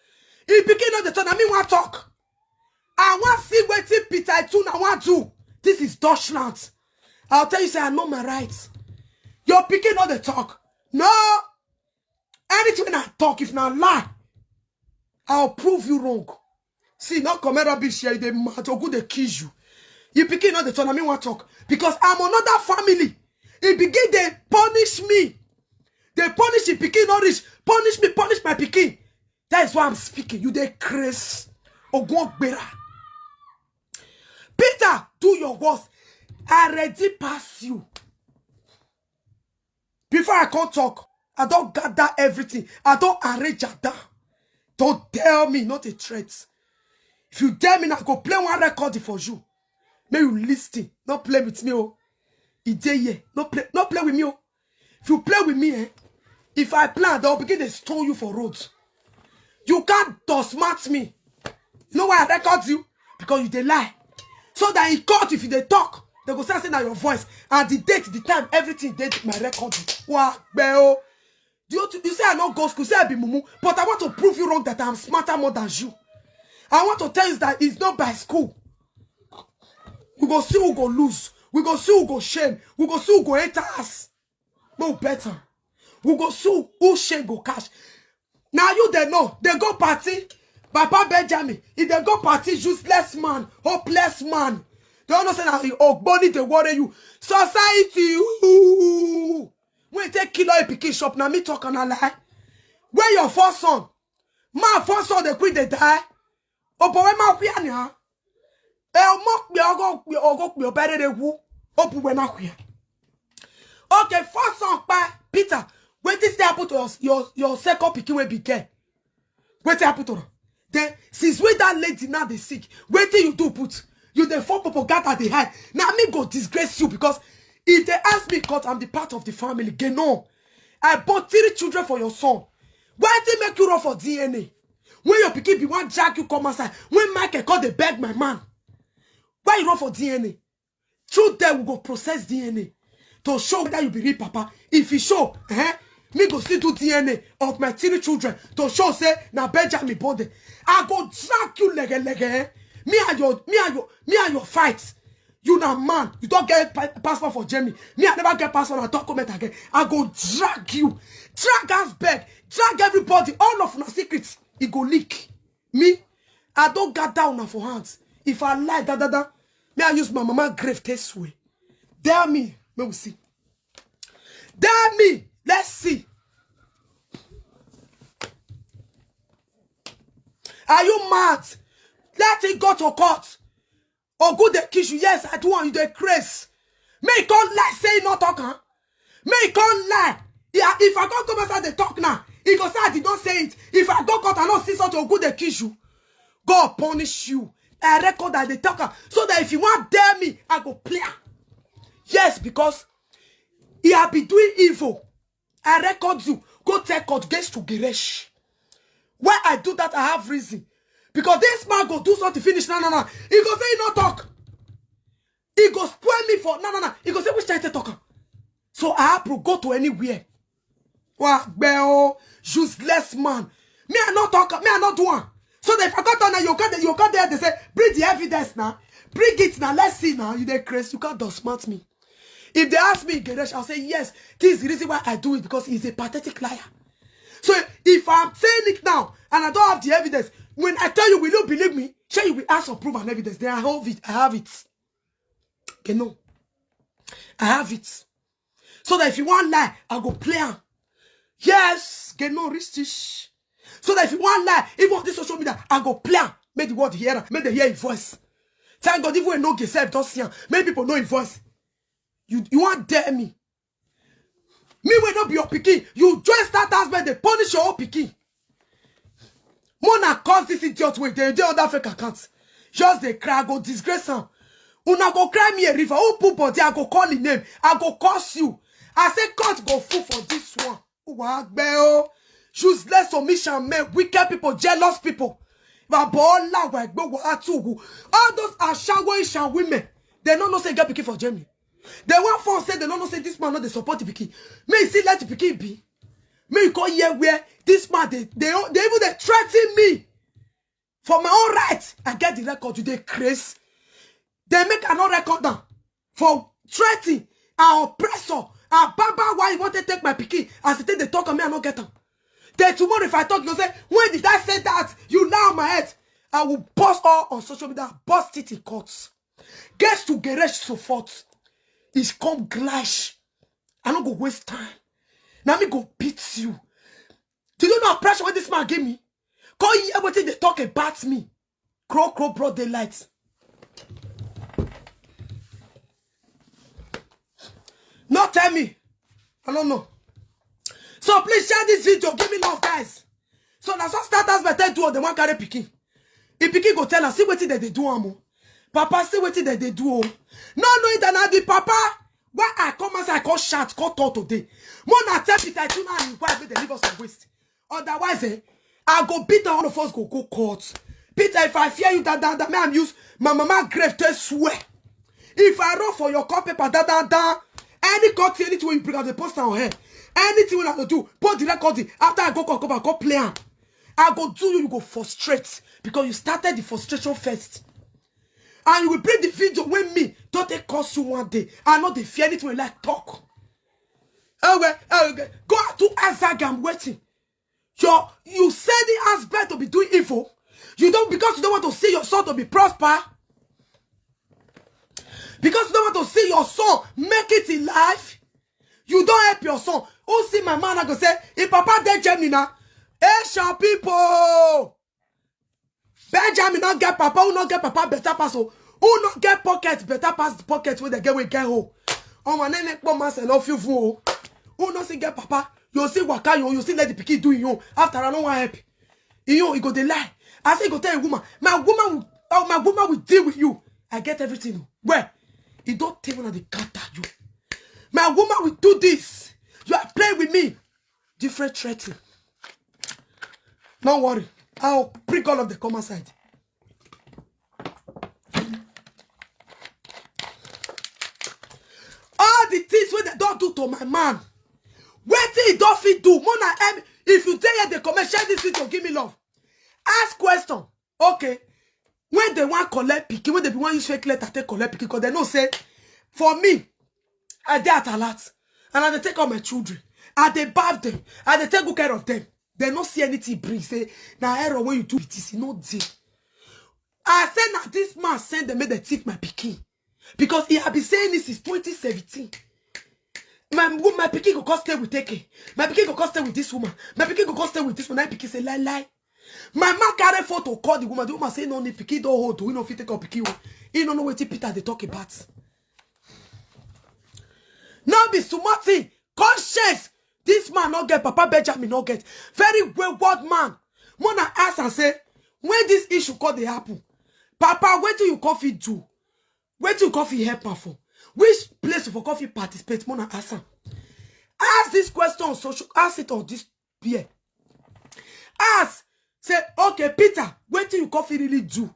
If pikin no dey talk, na me wan talk. I wan see wetin Peter Ituna wan do. This is Dutchland. I'll tell you say I know my rights. Your pikin no dey talk. No. Anything I talk, if na lie, I'll prove you wrong. See, not come rubbish here, they mad, Ogun dey kill you. You pikin no dey turn, I mean, wan talk. Because I'm another family. He begin dey punish me. They punish the pikin, not rich. Punish me, punish my pikin. That is why I'm speaking. You dey craze. Ogun Ogbera. Peter, do your worst. I ready pass you. Before I come talk, I don gather everything. I don arrange am down. Don't tell me not a threat. If you tell me now, go play one record for you. May you listen. Not play with me, oh. E dey here. No play, no play with me, oh. If you play with me, eh? If I plan, they'll begin to stone you for road. You can't dust smart me. You know why I record you? Because you dey lie. So that in court, if you dey talk, they go say, say na your voice. And the date, the time, everything dey my record. Wa gbe o. Do you, you say I no go school, say I be mumu, but I want to prove you wrong that I'm smarter more than you. I want to tell you that it's not by school. We go see who go lose. We go see who go shame. We go see who go enter us. No better. We go see who shame go cash. Now you dey know. They go party. Papa Benjamin, if they go party, useless man, hopeless man. They don't know say na the Ogboni dey worry you. Society, ooh. When you take kilo a pikin shop, na me talk and I lie. Where your first son? My first son, they quit, they die. Obowe ma quia nya. E omo kpe ogo kpe ogo kpe obere de wu. Obuwe na quia. Okay, first son pa Peter. Wetin still happen to your, your, your second pikin wey be girl? Wetin happen to am? Then since when that lady now dey sick, wetin you do put? You dey form propaganda dey hide. Na me go disgrace you because if they ask me court, I'm the part of the family. Geno, I bought three children for your son. Why did make you run for D N A? When your pikin be one drag you come outside, when Michael come dey beg my man, why you run for D N A? Through there we go process D N A to show whether you be real papa. If you show, eh, me go still do D N A of my three children to show say na Benjamin born them. I go drag you lege lege, eh? Me and your, me and your, me and your fight. You na man, you don get pa- passport for Germany. Me, I never get passport. I talk comment again. I go drag you, drag us back, drag everybody. All of una secrets, e go leak. Me, I don gather una for hands. If I lie, da da da. Me, I use my mama grave take swear. Dare me, may we see. Dare me, let's see. Are you mad? Let it go to court. Ogu dey kiss you. Yes, I do one. You dey craze. Me come lie say e no talk am. Me come lie. Yeah, if I come come outside dey talk now, e go say I did not say it. If I go court, I no see something, Ogu dey kiss you. God punish you. I record that dey talk am so that if you wan dare me, I go play am. Yes, because he have been doing evil. I record you. Go take court against to Geresh. Why I do that, I have reason. Because this man go do something finish. No, no, no. He go say he no talk. He go spoil me for no, no, no. He go say which time I talk am. So I have to go to anywhere. Wa gbẹ o, useless man. Me I no talk. Me I no do am. So if I got down now, you got you got there. They say bring the evidence now. Bring it now. Let's see now. You dey craze. You can't dust smart me. If they ask me, Geresh, I'll say yes. This is the reason why I do it, because he's a pathetic liar. So if I'm saying it now and I don't have the evidence, when I tell you, will you believe me? Sure, you will ask for proof and evidence. Then I have it. I have it. Okay, no. I have it. So that if you want lie, I go play am. Yes, get no rich. So that if you want lie, even on this social media, I go play am. Make the world hear am. Make they hear his voice. Thank God, even when no get self don't see am. Many people know his voice. You you want dare me? Me wey no be your pikin, you join start husband dey punish your own pikin. Mona cause this idiot wey dey dey under fake account. Just dey cry, go disgrace am. Una go cry me a river. Who put body? I go call him name. I go curse you. I say court go full for this one. Wa gbẹ o. Useless omission men, wicked people, jealous people. Baba Ola wa egbe wa atugu. All those ashawo Ishan women, they no know say get pikin for Germany. They want phone say they no know say this man no dey support the pikin. Me see let the pikin be. Me go here where this man they they they even they threaten me for my own right. I get the record. You dey craze. They make I no record am for threaten and oppressor and baba why you want to take my pikin as the thing they talk on me I no get am. Then tomorrow if I talk you go say when did I say that? You lie on my head. I will burst all on social media, burst it in court. Guess to Geresh so forth. It's come clash. I no go waste time. Now me go beat you. Do you know how pressure what this man give me? Come hear wetin dey talk about me. Crow crow broad daylight. No tell me. I don't know. So please share this video. Give me love, guys. So na so starters better do all the one carry pikin. If pikin go tell am, see wetin dem dey do am o. Papa, see wetin dem dey do o. No, no, that na the papa. Why I come as I come shout, come talk today. More na tell Peter, you know, why make dem leave us for waste. Otherwise, eh, I go beat all of us go go court. Peter, if I fear you, that that that man use my mama grave to swear. If I run for your court paper, that that that any court, anything wey you bring out, the post on here. Anything wey I go do, put the record in. After I go court, come back, come play am. I go do you, you go frustrate because you started the frustration first. And you will bring the video when me don't take curse you one day. I know they fear anything like talk. Oh well, oh, okay. Go out to Azag, I'm waiting. Your you sending husband to be doing evil. You don't because you don't want to see your son to be prosper. Because you don't want to see your son make it in life. You don't help your son. Who see my man? I go say, if papa dey Germany now. Asian people. Benjamin no get papa, who no get papa better pass o. Who no get pocket better pass the pocket wey dem get wey get hole. Omo nene kpo ma se no few fun o. Who no see get papa, you see waka you, you see let the pikin do you. After I no wan help. You, you go dey lie. I say you go tell a woman, my woman will, oh, my woman will deal with you. I get everything o. Well, e don tey una dey counter you. My woman will do this. You are playing with me. Different threatening. No worry. I'll bring all of the common side. All the things wey dem don do to my man, wetin he don fit do more na em. If you dey here dey comment, share this video, give me love. Ask question. Okay. When they want collect pikin, when they be want use fake letter take collect pikin, because they know say, for me, I dey at alert, and I dey take all my children, I dey bath them, I dey take good care of them. They no see anything bring say na error when you do it is no dey. I say na this man send them make they thief my pikin, because he had been saying this since twenty seventeen. My wo- my pikin go come stay with Eke. My pikin go come stay with this woman. My pikin go come stay with this one. My pikin say lie lie. My man carry photo, call the woman. The woman say no need pikin don hold. We no fit take up pikin. He no know wetin Peter dey talk about. No be small thing. Conscience. This man no get, Papa Benjamin no get. Very wayward man. Mona ask and say, when this issue come dey happen, Papa, wetin you come fit do? Wetin you come fit help am for? Which place you for come fit participate? Mona ask am. Ask this question, so she ask it on this beer. Ask, say, okay, Peter, wetin you come fit really do?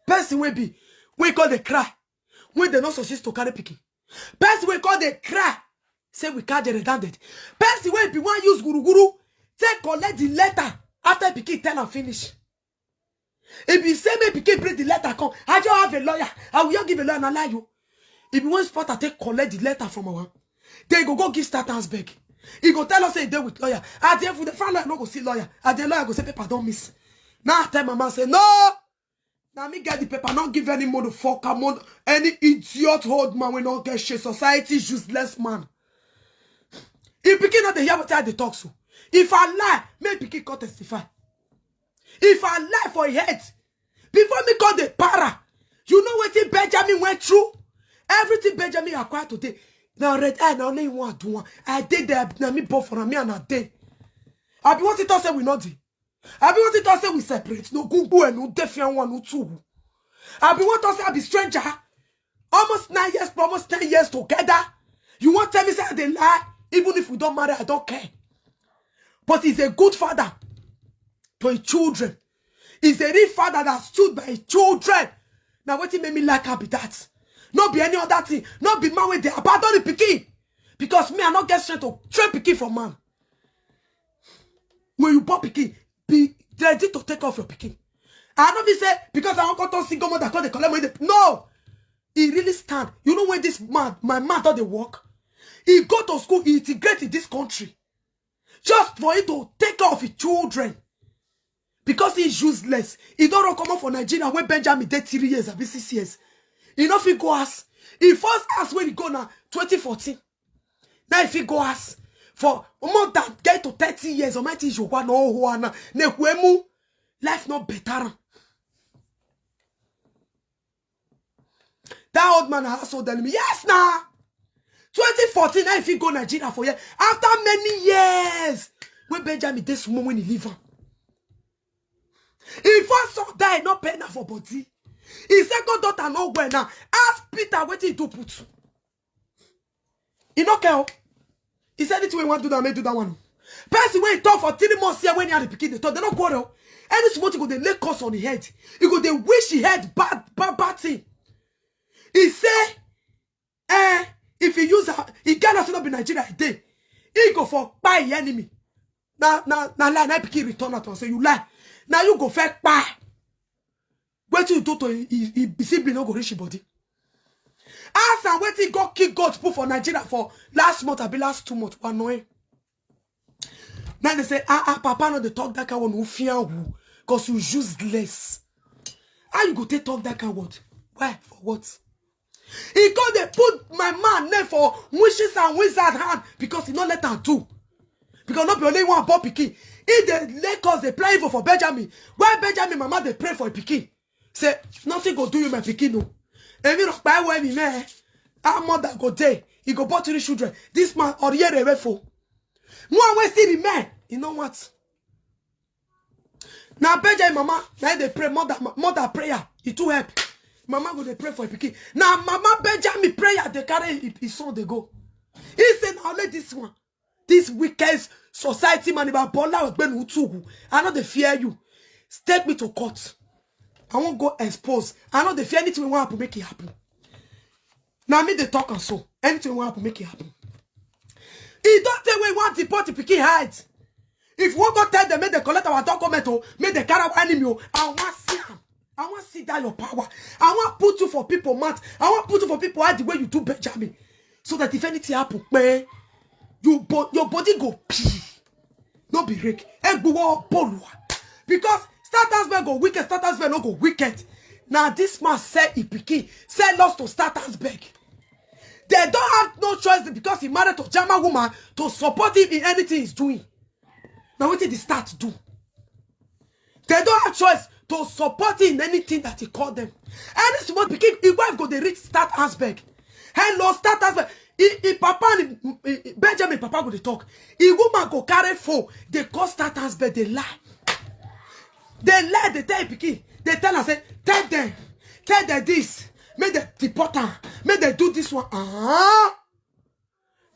Person wey be, wey come dey cry, when they no success to carry pikin. Person wey come dey cry, say we carry the down dead. Person wey be one use guru guru, take collect the letter after pikin tell am finish. If you say make pikin bring the letter come, I just have a lawyer. I will just give a lawyer and allow you. If you want spot, I take collect the letter from our. They go go give Statans beg. He go tell us say he dey with lawyer. At the end, the front lawyer no go see lawyer. At the lawyer go say paper don't miss. Now I tell my man say no. Now me get the paper, not give any motherfucker, mon- any idiot old man will not get shit. Society useless man. If pikin not dey hear what I dey talk so, if I lie, make pikin come testify. If I lie for a head, before me call the para, you know wetin Benjamin went through? Everything Benjamin acquired today. Now red eye, now only one do one. I did that, now me born for me and I did. I be want to talk say we not dey. I be want to talk say we separate. No gungu and no defiant one, no two. I be want to say I be stranger. Almost nine years, almost ten years together. You want tell me say I dey lie? Even if we don't marry, I don't care. But he's a good father to his children. He's a real father that stood by his children. Now what make me like her be that? No be any other thing. No be man wey dey abandon the pikin. Because me, I not get strength to train pikin for man. When you born pikin, be ready to take off your pikin. I no be say because I want to single mother call the collect money. No, he really stand. You know when this man, my man don dey work, he go to school, he integrate in this country just for him to take care of his children. Because he's useless. He don't run come out for Nigeria when Benjamin dey three years, abi six years. He no fit go ask. He first ask when he go na twenty fourteen. Now if he go ask for more than get to thirty years, or might is Yowana or Hoana, Nehuemu, life not better. That old man has told me, yes, now. twenty fourteen, now if he go Nigeria for year, after many years, when Benjamin this woman when he leave her. He first son die, not pay na for body. His second daughter no well now. Ask Peter what he do put. He no care. He said it when he want to do that, may do that one. Person when he talk for three months here when he had the pikin, they talk, they no quarrel. Any small thing go they lay curse on the head. He go they wish he had bad, bad, bad thing. He say, eh, if he use her, he get us not be Nigeria a day. He go for buy enemy. Now, now, now lie, now pikin return out and say you lie. Now you go fake buy. Wetin you do to him, him, him sibling no go reach him body. Ask am wetin go kill goat put for Nigeria for last month, abi last two months. Wa no eh. Now they say, ah, ah, Papa no dey talk that kind one who fear who, cause you useless. How you go take talk that kind word? Why? For what? He go dey put my man name for wishes and wizard hand because he no let am do. Because no be only one born pikin. He dey let us dey play evil for Benjamin. Why Benjamin mama dey pray for pikin? Say, nothing go do you, my pikin, no. Emi no buy when me, man. Our mother go dey. He go born three children. This man, Oriere Refo. One way see the man. You know what? Now Benjamin mama, now they pray mother, mother prayer. It too help. Mama go they pray for a pikin. Now mama Benjamin prayer, they carry his, his son, they go. He said, now let this one. This wicked society man, if I Bola Ogbenu Utugu, I know they fear you. Take me to court. I won't go expose. I know they fear anything we want to make it happen. Now me they talk and so. Anything we want to make it happen. He don't tell we want deport the pikin hide. If we go tell them, make they collect our document, oh, make they carry our enemy, oh, I want see him. I wan see that your power. I wan put you for people mouth. I wan put you for people head the way you do Benjamin. So that if anything happen, kpe, you bo your body go pee. No be rake. Egbuwo bolua. Because Statusberg go wicked, Statusberg no go wicked. Now this man sell him pikin, sell us to Statusberg. They don't have no choice because he married to German woman to support him in anything he's doing. Now what did the start do? They don't have choice to support him in anything that he called them. Any small pikin, his wife go dey reach Statusberg. Hello, Statusberg. He, he papa and he, he, Benjamin papa go dey talk. He woman go carry phone. They call Statusberg. They lie. They lie. They tell pikin. They tell her say, tell them, tell them this. Make them deport her. Make them do this one. Ah,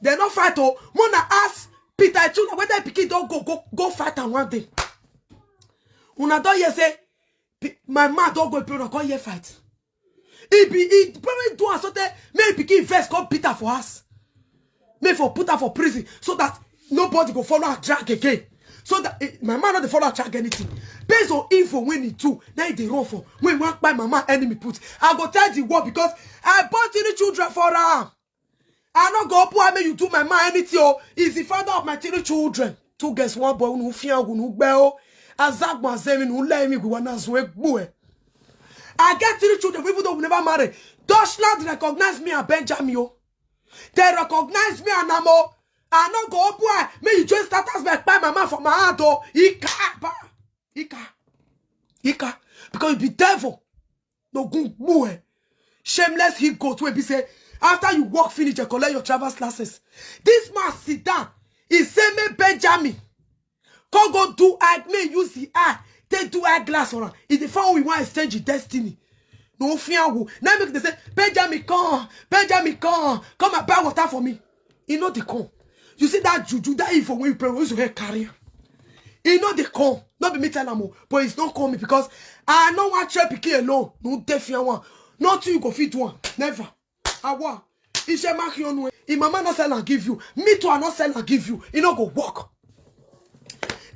they no fight. Oh, Mona ask Peter Ituna whether pikin don go go go fight am one day. Una don hear say pi- my man don go pray come hear fight. He be he probably do am so tey make pikin vex come beat am for house. Make for put am for prison so that nobody go follow am drag again. So that eh, my man no dey follow am drag anything. Based on info when he do, now he dey run for when he wan kpai my man enemy put. I go tell the world because I born three children for am. I no go open am make you do my man anything. Oh, he's the father of my three children. Two girls, one boy, unu fian unu gbe o. Azagba zemi nu le mi gwa na zwe gbo e. I get three children, even though we never marry. Deutschland recognize me and Benjamin. Oh. They recognize me and Amo. I no go open eye. Make you join Statusberg kpai my man for my hand. Oh. Ika, ba. Ika. Ika. Because you be devil. No good boy. Shameless he goat wey be say after you work finish, you collect your travel license. This man sit down. He say make Benjamin come go do eye, make use the eye. They do eyeglass on am. If the phone we want exchange the destiny. No fear wo. Now make they say, Benjamin, come. Benjamin, come. Come and buy water for me. He no dey come. You see that juju, that evil when you pray, when you get carrier. He no dey come. No be me tell am o, but he's not coming because I no wan try pikin alone. No dey fear one. Nothing you go fit do am. Never. Awa. Iṣẹ́ má kí ọnu ẹ. If mama no sell and give you, me too I no sell and give you. E no go work.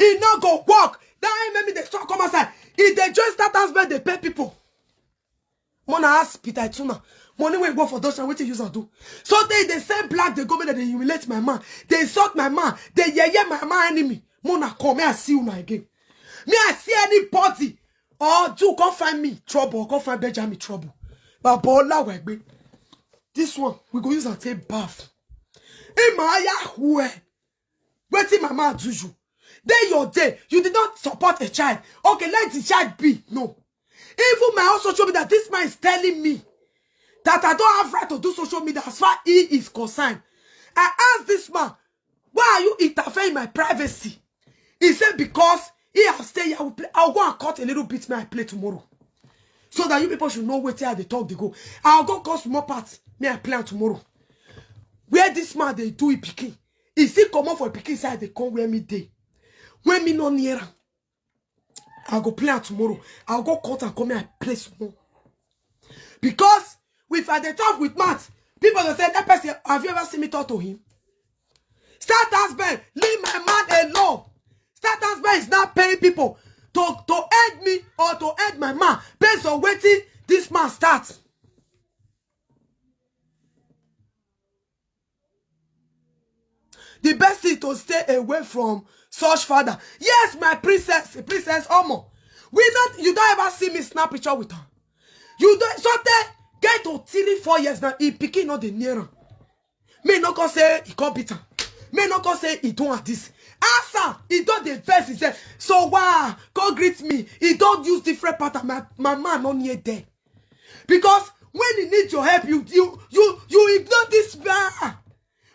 E no go work. That ain't make me dey talk come outside. If they join Statusberg, they pay people. Mona ask Peter Ituna. Money wey go for Dutchland, wetin use am do? So they they send black, they go make they humiliate my man. They insult my man. They yeye my man enemy. Mona come, may I see you now again. May I see anybody or do come find me trouble, or come find Benjamin trouble. But Bola Wegbe. This one, we go use and take bath. Imaya who? Wetin mama do you? Day your day, you did not support a child. Okay, let the child be. No. Even my own social media, this man is telling me that I don't have right to do social media as far he is concerned. I asked this man, why are you interfering in my privacy? He said, because he have stayed here, I will play. I'll go and cut a little bit, may I play tomorrow. So that you people should know wetin I dey talk dey go. I'll go cut small part, may I play am tomorrow. Where this man dey do e pikin, e still comot for e pikin side dey come where me dey. When me no near am, I go play am tomorrow. I go cut and come here, I play small. Because if I dey talk with mouth, people go say, that person, have you ever seen me talk to him? Statusberg, leave my man alone. Statusberg is not paying people to, to aid me or to aid my man based on wetin this man start. The best thing to stay away from such father. Yes, my princess, Princess Omo. We not, you don't ever see me snap picture with her. You don't, so they get to three, four years now. He pikin not the near am. Me no come say he come beat am. Me no come say he do am this. Answer, he don dey vex himself. So why? Come greet me. He don use different pattern. My, my man no near there. Because when he need your help, you you you you ignore this man.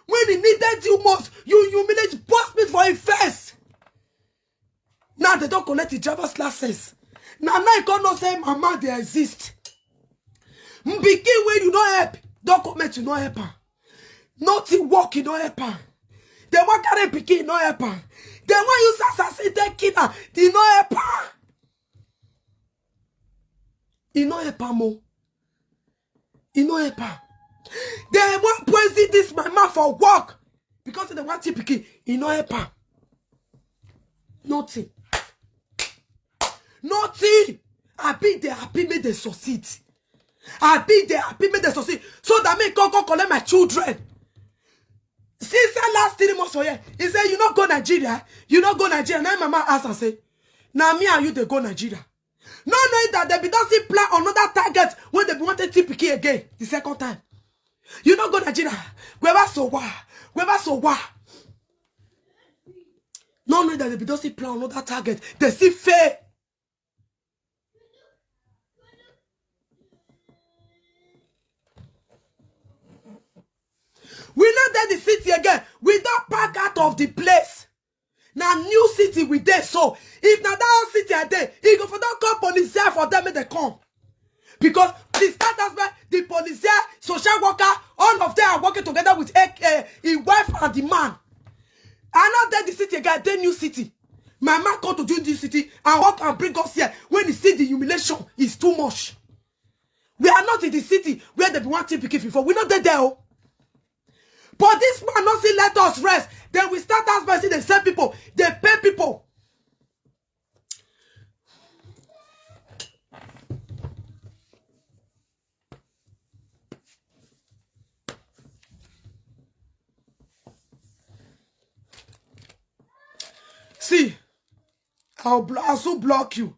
When he needed you most, you humiliate, burst me for him face. Now they don't collect the driver's license. Now now you come know say mama they exist. Begin when you no help, document you no help am. Nothing work you no help am. They wan carry pikin you no help am. They wan use assassin take kill am. You no help am. You no help am o. You no help am. They wan poison this my man for work because they wan take pikin. You no help am. Nothing. Nothing. I be dey happy make dem succeed. I be dey happy make dem succeed. So that me come come collect my children. Since the last three months for here, he say, "You no go Nigeria? You no go Nigeria?" Now my man ask and say, "Now me and you dey go Nigeria." No knowing that they be don still plan another target when they be wanted to pick again the second time. "You no go Nigeria. Wherever so wa, wherever so wa." No knowing that they be don still plan another target. They still fail. We no dey the city again. We don pack out of the place. Na new city we dey so. If na that old city I dey, e go for don call police there for them make they come. Because the status by the police there, social worker, all of them are working together with a, a, a wife and the man. I no dey the city again, I dey new city. My man come to do this city and work and bring us here when he see the humiliation is too much. We are not in the city where they be wanting pikin before. We no dey there. Oh. But this man no still let us rest. Then we start as person dey sell people, dey pay people. See, I'll, blo- I'll soon block you.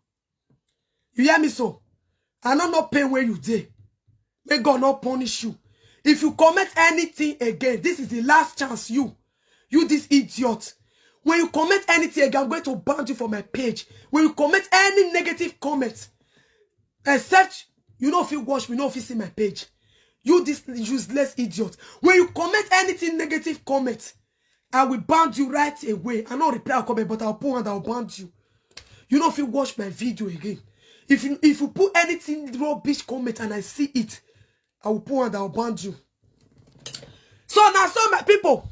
You hear me so? I no know pain where you dey. May God not punish you. If you commit anything again, this is the last chance you, you this idiot. When you commit anything again, I'm going to ban you from my page. When you commit any negative comment, except you know if you watch me, know if you see my page. You this useless idiot. When you commit anything negative comment, I will ban you right away. I no reply or comment, but I'll put one that will ban you. You know if you watch my video again. If you if you put anything rubbish comment and I see it, I will put one that will ban you. So now so my people,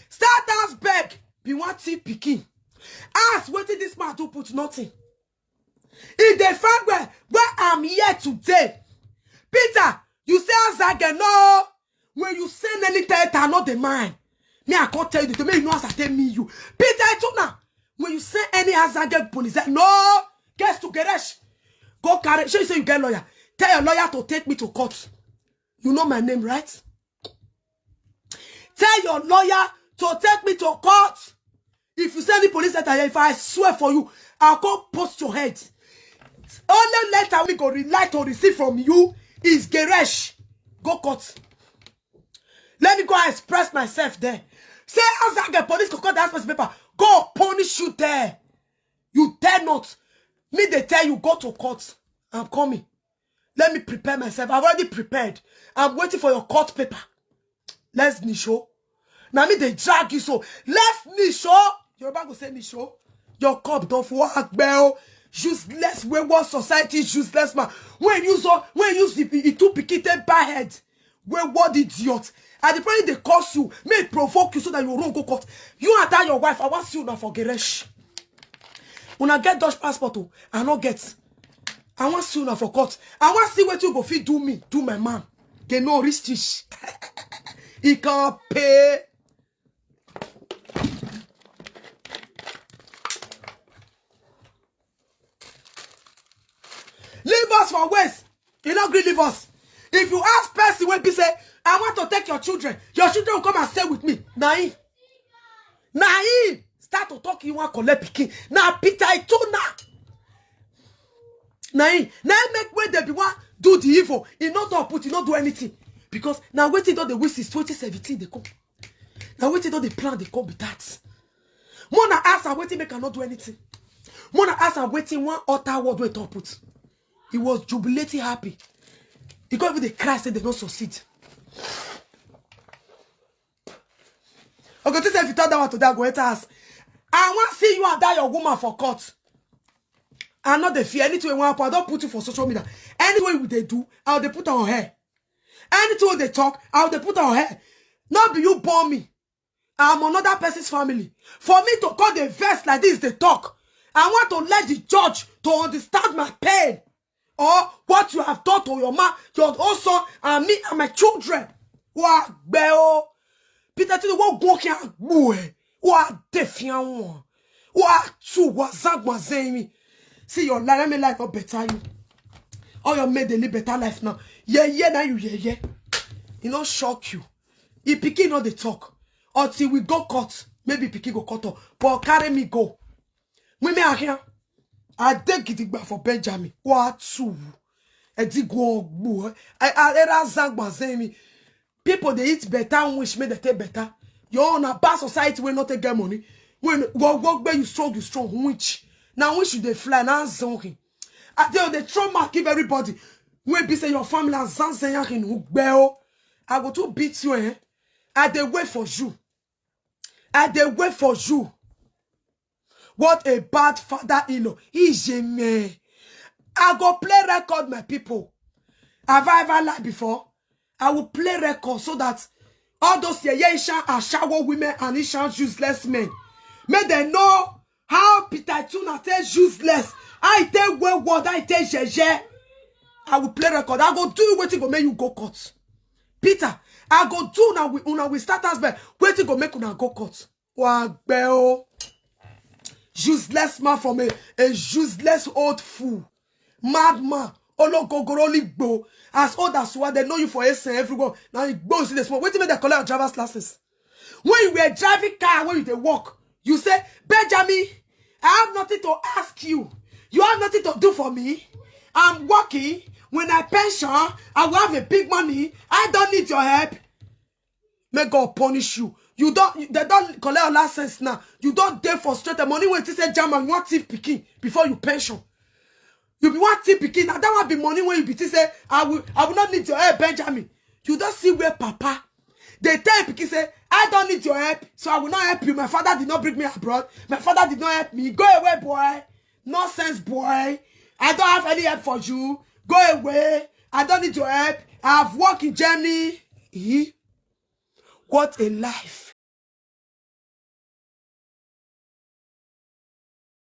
start as beg, be one thing picking. Ask what did this man do put nothing. If they find where where I'm here today. Peter, you say as I get no. When you send any title, not the mine. Me, I can't tell you the me, you know as I tell me you. Peter Ituna, when you send any hazard police, no, guess to Geresh. Go carry. Show you say you get lawyer. Tell your lawyer to take me to court. You know my name, right? Tell your lawyer to take me to court. If you send the police letter here, if I swear for you, I'll come post your head. Only letter we go rely to receive from you is Geresh. Go court. Let me go and express myself there. Say as I get police go court that piece of paper. Go punish you there. You dare not. Me they tell you go to court. I'm coming. Let me prepare myself. I've already prepared. I'm waiting for your court paper. Let's nisho. Now me they drag you so. Let's nisho. Your bag go say nisho. Your cup don't for bell. Useless, wayward society, useless man. When you so when you see it too pikite bad head. Wayward idiot. And the problem they cause you, may provoke you so that you run go court. You and that your wife, I want you now for Geresh. When I get Dutch passport, oh, I no get. I want you now for court. I want see what you go fit do me, do my man. They no rich rich. He can't pay. Leave us for waste. You no gree leave us. If you ask person when be say, I want to take your children, your children will come and stay with me. Na him. Na him. Start to talk you want collect pikin. Na Peter Itona. Na him. Na him make when they be one do the evil. He not talk put, he not do anything. Because now waiting don the wish is twenty seventeen they come. Now waiting don the plan they come be that. Mona ask am waiting make I not do anything. Mona ask am waiting one other word wey talk put. He was jubilating happy. He come even dey cry say they no succeed. Okay, this if you tell that one to that go enter us. I want see you and that your woman for court. I no dey fear anything wey wan happen. I don put you for social media. Anything wey we dey do, I dey put am on her. Anything wey dey talk, I dey put am on her. No be you born me. I'm another person's family. For me to call the verse like this, they talk. I want to let the judge to understand my pain or what you have done to your man, your own son, and me and my children. Wa gbẹ o. Peter Tinubu go kí a gbó ẹ. Wa defian wọn. Wa tu wa zagba zemi. See your life, let me life not better you. All your men dey live better life now. Yeah, yeah, now you yeah, yeah. E no shock you. If pikin no dey talk, until we go court, maybe pikin go court up. But carry me go. Women are here. I dey gidigba for Benjamin. What two? I did go. I I era zangba zemi. People dey eat better, wish make dem take better. Your own na bad society wey no take get money. When work work where you strong, you strong. Which now which you dey fly now zonking. I tell you the trauma give everybody. When be say your family and zanzen yakin who bell. I go to beat you eh. I dey wait for you. I dey wait for you. What a bad father-in-law. Ijeme. I go play record, my people. Have I ever lied before? I will play record so that all those yeye Ishan ashawo women and Ishan useless men, make dem know how Peter Tuna take useless. I take well word, I take jeje. I will play record. I go do wetin go make you go court. Peter, I go do una we una we start as bell. Wetin go make una go court? Wagbe o. Useless man from a, a useless old fool. Madman. Ologogoro ligbo. As old as you are, they know you for essence everywhere. Now you go see the small. Wetin make dem collect your driver's license? When you were driving car, when you dey work, you say, Benjamin, I have nothing to ask you. You have nothing to do for me. I'm working. When I pension, I will have a big money. I don't need your help. May God punish you. You don't, they don't collect your license now. You don't dey frustrated. Money wey you say German, you want thief pikin before you pension. You be one thief pikin. Now that one be money wey you be think say, I will, I will not need your help, Benjamin. You don't see where Papa. They tell pikin say, I don't need your help, so I will not help you. My father did not bring me abroad. My father did not help me. Go away, boy. Nonsense, boy. I don't have any help for you. Go away. I don't need your help. I have work in Germany. Eh? What a life.